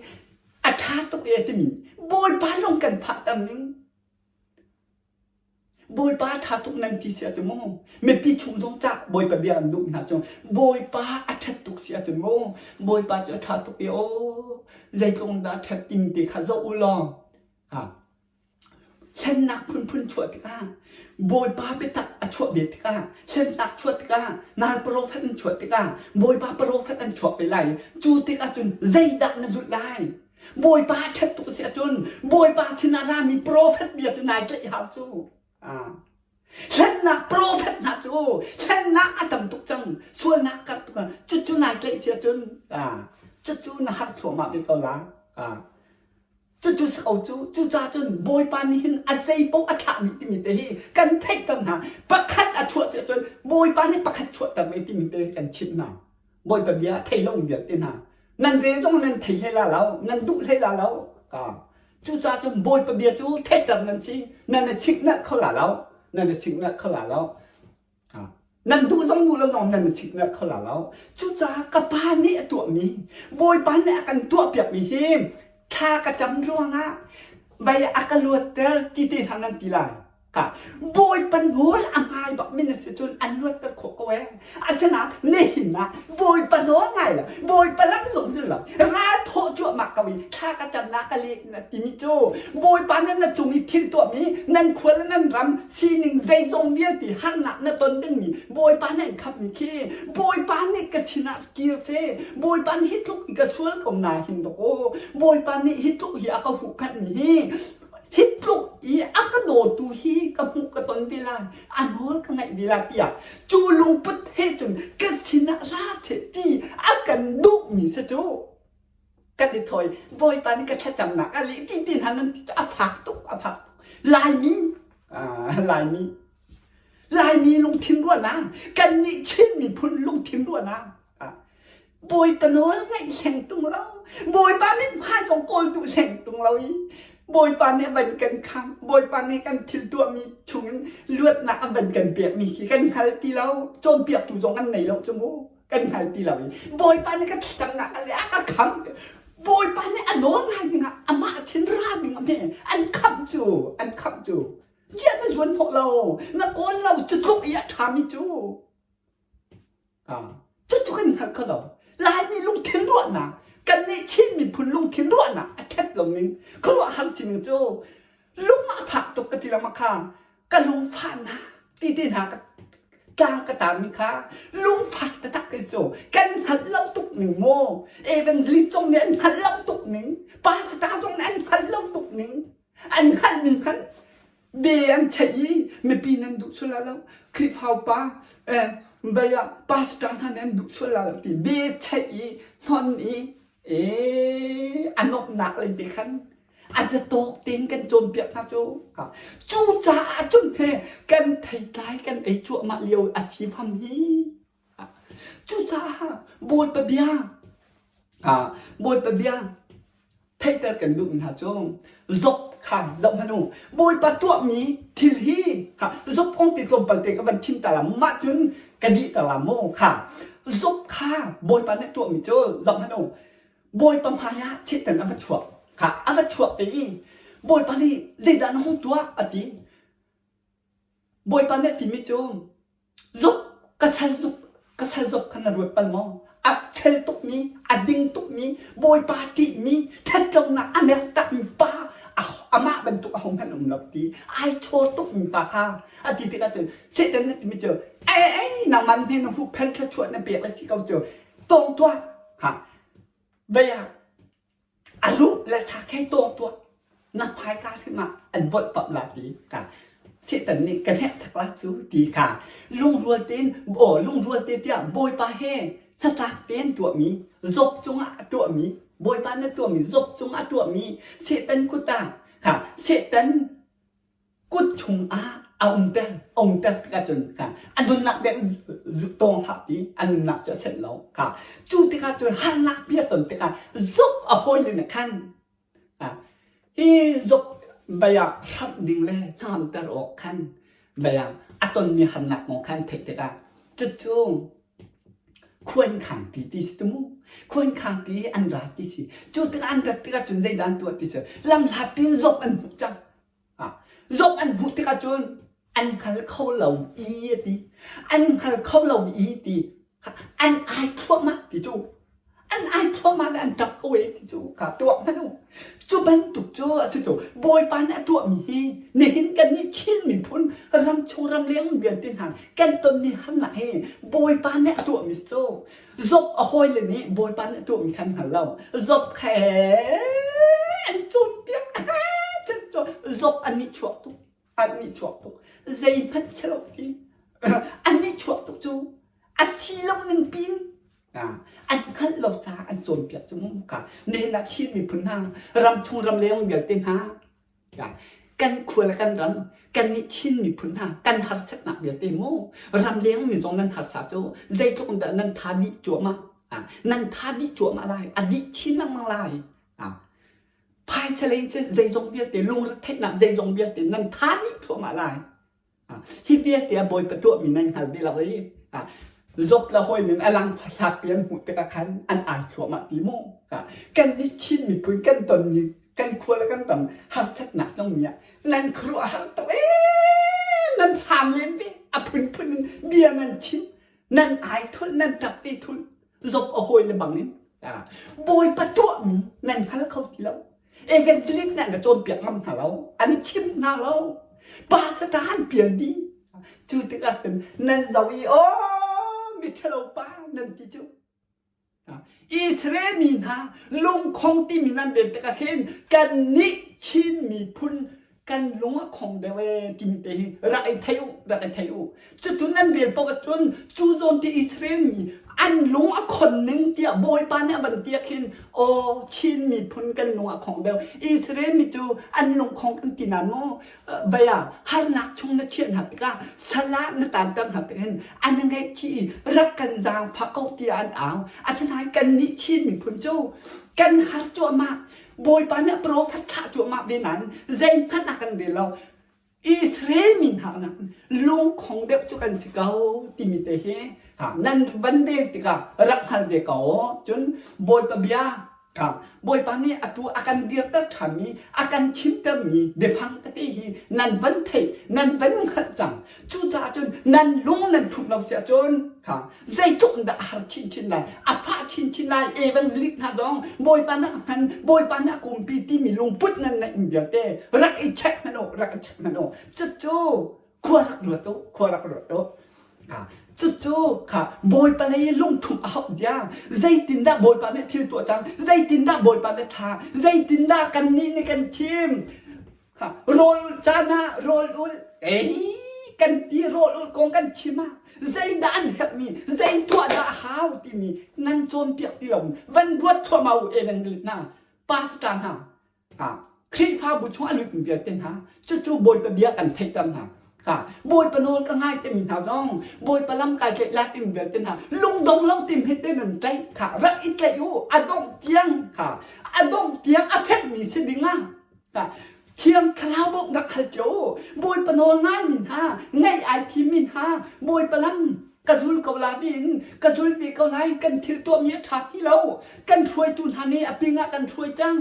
a ṭha tuk ee timi Bawipa lung kan phahter ning. Bawipa ṭha tuk nan ti si ahcun mu mipi chung zong cah Bawipa bia an duh hna cu Bawipa a ṭhat tuk si ahcun mu Bawipa cu a ṭha tuk i aw zeitluk dah ṭhat ting te kha zoh u law hlennak phunphun chuah tikah Bawipa biatak a chuah ve tikah hlennak chuah tikah nal profet an chuah tikah Bawipa profet an chuak ve lai cu tikah cun zeidah na zulh lai Bawipa ṭhat tuk a si ahcun Bawipa sinah rami profet bia cu nai tlaih hau cu. Hlennak profet hna cu hlennak a tam tuk cang, sualnak a karh tuk cang. Cucu nai tlaih si ahcun cucu na har thluahmah ve ko la. Cucu si ko cu. Cucaah cun Bawipa nih hin a zei paoh a thlahmi timi te hi kan theihter hna. Pakhat a chuah si ahcun Bawipa nih pakhat chuahter ve timi te kan chimh hna. Bawipa bia a thei lo vialte hna nan rel zong nan thei hlei la lo nan duh hlei la lo ka cucaah cun Bawipa bia cu theihter nan si nan i siknalh kho la lo nan i siknalh kho la lo. Nan duh zong duh lo zong nan siknalh kho la lo. Cucaah ka pa nih a tuahmi, Bawipa nih a kan tuahpiakmi hi thla ka cam ruangah vei a ka luatter ti te hna nan ti lai. Ka Bawipa nawl a ngai bak mi na si cun an luatter khawh ko ee. Asinain nihin ah Bawipa nawl ngai lo, Bawipa lam zong zul lo, ral thawh cuahmah ko i thla ka cam na ka leh na timi cu Bawipa nih na cung i thil tuahmi nan khua le nan ram sining zeizong vialte harnak na ton dingmi Bawipa nih an khamhmi khi Bawipa nih ka sinah kir seh Bawipa nih hi tluk hi ka sual ko na hin dawk aw Bawipa nih hi tluk hi a ka huhphenhmi hi hi tluk i a ka dawtu hi ka hmuh ka ton ve lai a nawl ka ngaih ve lai tiah cu lungput he cun ka sinah ra seh ti a kan duhmi si cu kan i thawi Bawipa nih ka thlacamnak a leh ti ti hna nan ti cu a fak tuk a fak tuk Laimi Laimi Laimi lungthin ruahnak kannih Chin miphun lungthin ruahnak Bawipa nawl ngaih hleng tung lo Bawipa mithmai zong kawl duh hleng tung lo i Bawipa nih a van kan khang Bawipa nih kan thil tuahmi chungin luatnak a van kan pekmi khi kan hngal ti lo cawnpiaktu zong an nei lo cu mu kan hngal ti lo i Bawipa nih ka thlacamnak a le a ka kham Bawipa nih a nawl ngai dingah amah sin ra ding a hme an khamh cu an khamh cu ziah na zuan hnawh lo na kawl lo cu tluk i a ṭhami cu cucu kan hngal kho lo Laimi lungthin ruahnak kan nih Chin miphun lungthin ruahnak a ṭhat lo ning khuaruahhar sining cu lung a fak tuk ka ti lengmang kha ka lungfahnak ti te hna ka tlang ka taarmi kha lungfak taktak kai cu kan hngalh lo tuk ning maw evangelist zong nih an hngalh lo tuk ning pastor zong nih an hngalh lo tuk ning an hngalhmi hmanh be an cheih i mipi nan duh sual la lo Khrihfa upa eh, vei ah pastor hna nih an duh sual la lo ti be cheih i hnon i eh a nuamhnak lei te khan a zatawk tein kan cawnpiak hna cu cucaah cun he kan theitlai kan ei cuahmah lio a si fam hi cucaah Bawipa bia Bawipa bia theihter kan duh hna cu zop kha zoh hmanh u Bawipa tuahmi thil hi kha zop kong te tlawmpal te ka van chim ta la mah cun ka dih ta la mu kha zop kha Bawipa nih tuahmi cu zoh hmanh u Bawipa hmaiah Satan a va chuak. Kha a va chuak te i Bawipa nih zeidah na hung tuah a ti. Bawipa nih a timi cu zuk ka sal zuk ka sal zuk kha na ruat bal maw? A fel tukmi, a ding tukmi, Bawipa ṭihmi, ṭhatlonak a merh takmi pa amah bantuk a hohmanh um lo ti ai chawr tukmi pa kha a ti tikah cun Satan nih timi cu ei ei nangmah hme na huhphen thluachuah na pek le si ko cu tawng tuah Ha vei ah a ruh le sakhei tawng tuah na hmaika hrim ah an volhpamh la ti ka Satan nih ka hneksak la cu ti kha lungrual tein aw lungrual te tiah Bawipa he hnatlak tein tuahmi Job cungah a tuahmi Bawipa na tuahmi Job cungah a tuahmi Satan kut ah kha Satan kut chungah a umter a umter tikah cun kha a nunnak dek tawng hlah ti a nunnak cu a senh lo kha cu tikah cun harnak bia ton tikah zuk a hawile nih khan hi zuk bei ah hramh ding le hnamter awk khan bei ah a tonmi harnak kong khan theih tikah cucu khuan khang ti ti si mu khuan khang ti an ra ti si cu tikah an rat tikah cun zeidah an tuah ti si lam hlat tin zok an hmuh cang Zong an hmuh tikah cun an hngal kho lo i a ti. An hngal kho lo i ti. An ai thluahmah ti cu. An ai thluahmah le an ṭap ko e ti cu ka tuah hmanh u. Cu bantuk cu a si cu Bawipa nih a tuahmi hi nihin kannih Chin miphun ramchung ramleng vialte hna kan tonmi harnak hi Bawipa nih a tuahmi cu Job a hawile nih Bawipa nih a tuahmi kha an hngal lo. Job kha an cawnpiak. Job an nih chuak tuk. An nih chuak tuk. Zeihmanh si lo ti. An nih chuak tuk cu a si lo ning pin an hngalh lo caah an cawnpiak cu mu ka. Nihin ah Chin miphun hna ramchung ramleng vialte hna Kan khua le kan ram, kannih Chin miphun hna kan harsatnak vialte mu ramleng mi zong nan harsa cu zeitluk in dah nan tha dih cuahmah nan tha dih cuahmah lai a dih chin lengmang lai phaisa lei zeizong vialte lungretheihnak zeizong vialte nan tha dih thluahmah lai. Hi vialte ah Bawipa tuahmi nan hngal ve lo i Job le hawi ning a lang hlakpi an hmuh tikah khan an ai thluahmah ti mu. Kannih Chin miphun kan tonmi kan khua le kan ram harsatnak zong nih nan khuaruahhar tuk ee nan hram len ve a phunphun in bia nan chim nan ai thul nan ṭap ve thul Job a hawi le bang in Bawipa tuahmi nan hngal kho ti lo evangelist nih an ka cawnpiak ngam hna lo an i chim hna lo pastor an pial dih cu tikah cun nan zoh i aw miṭhalo pa nan ti cu Israel mi hna lungkhong timi nan rel tikah khin kannih Chin miphun kan lung a khong deuh ee timi te hi rak i thei u rak i thei u cucu nan rel paoh ahcun cu zawn te Israel mi an lung a khon ning tiah Bawipa nih a van tiah khin aw Chin miphun kan lung a khong deuh Israel mi cu an lungkhong kan ti nain mu Vai ah harnak chung na chiah hna tikah sal ah na taanter hna tik hin an i ngaihchih i rak kan zaangfah ko tiah an au. Asinain kannih Chin miphun cu kan har cuahmah. Bawipa nih profet thlah cuahmah ve nain zeihmanh a kan rel lo. Israel mi hna nakin lungkhong deuh cu kan si ko timi te hi nan van rel tikah rak hngal ve ko. Cun Bawipa bia Bawipa nih atu a kan dirter ṭhanmi, a kan chimtermi biafang tete hi nan van theih, nan van hngalh cang. Cucaah cun nan lung nan ṭhumh lo si ahcun kha zeitluk in dah a har chinchin lai, a fah chinchin lai, evangelist hna zong Bawipa nih a hman, Bawipa nih a kumpi timi lungput nan neih vialte rak i check hmanh u, rak i check hmanh u. Cucu khua rak ruat u, khua rak ruat u. Cucu kha Bawipa lei lungthum a hauh zia zeitindah Bawipa nih thil tuah cang zeitindah Bawipa nih tha zeitindah kannih nih kan thim kha rawl caan ah rawl ul ei kan ti rawl ul kong kan chim ah zeidah an herhmi zei tuah dah a hau timi nan cawnpiak ti lo van ruat thuamau evangelist hna pastor hna Khrihfabu chung a lutmi vialte hna cucu Bawipa bia kan theihter hna. Bawipa nawl ka ngai timi hna zong Bawipa lam kai tlaih lai timi vialte hna lungdong lo tim he te nan tlaih kha rak i tlaih u a dongh tiang kha a dongh tiang a fekmi si ding ah Thiang Thlarau bawmh rak hal cio u. Bawipa nawl ngaimi hna ngaih ai thimmi hna Bawipa lam ka zul ko la tiin ka zul ve ko lai kan thil tuahmi a ṭha ti lo kan hruaitu hna nih a ping ah kan hruai cang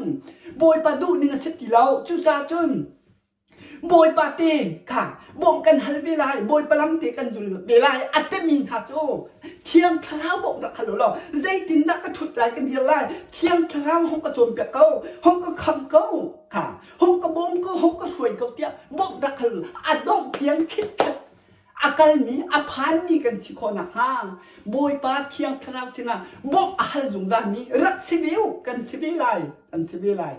bawipa duh ning a si ti lo cucaah cun bawipa te kha bawmh kan hal ve lai bawipa lam te kan zul ve lai a temi hna cu thiang thlarau bawmh rak hal u law zeitindah ka ṭhut lai ka dir lai thiang thlarau hong ka cawnpiak ko hong ka kham ko kha hong ka bawm ko hong ka hruai ko tiah bawmh rak hal a dongh tiang khitkhat a kalmi a phanmi kan si khawh nakhnga Bawipa Thiang Thlarau sinah bawmh a hal zungzalmi rak si ve u kan si ve lai kan si ve lai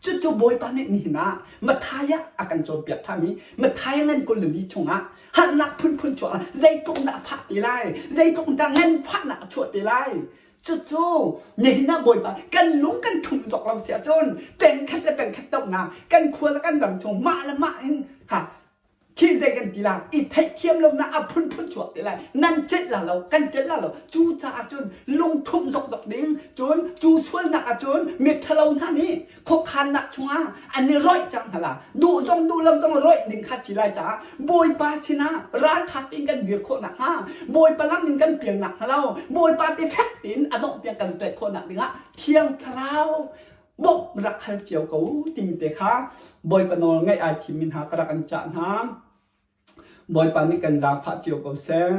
cucu Bawipa nih nihin ah Matthai ah a kan cawnpiak ṭhami Matthai ngan 24 chungah harnak phunphun chuah zeitluk dah fah te lai zeitluk dah nganfahnak a chuah te lai cucu nihin ah Bawipa kan lung kan ṭhumh zawk lo si ahcun pengkhat le pengkhat dohnak kan khua le kan ram chung mah le mah in kha Khi zei kan ti la i theihthiam lonak a phunphun chuak te lai nan celh la lo kan celh la lo cu caah cun lungthumh zokzok ding cun cu sualnak ah cun miṭhalo hna nih khuakhannak chungah an i roih cang hna la duh zong duh lo zong roih ding kha si lai caah Bawipa sinah ralṭha tein kan dir khawh nakhnga Bawipa lam in kan pial nakhnga lo Bawipa te fek tein a dongh tiang kan tlaih khawh nak dingah Thiang Thlarau bawmh rak hal cio ko timi te kha Bawipa nawl ngaih ai thimmi hna ka rak an cah hna. Bawipa nih kan zaangfah cio ko seh.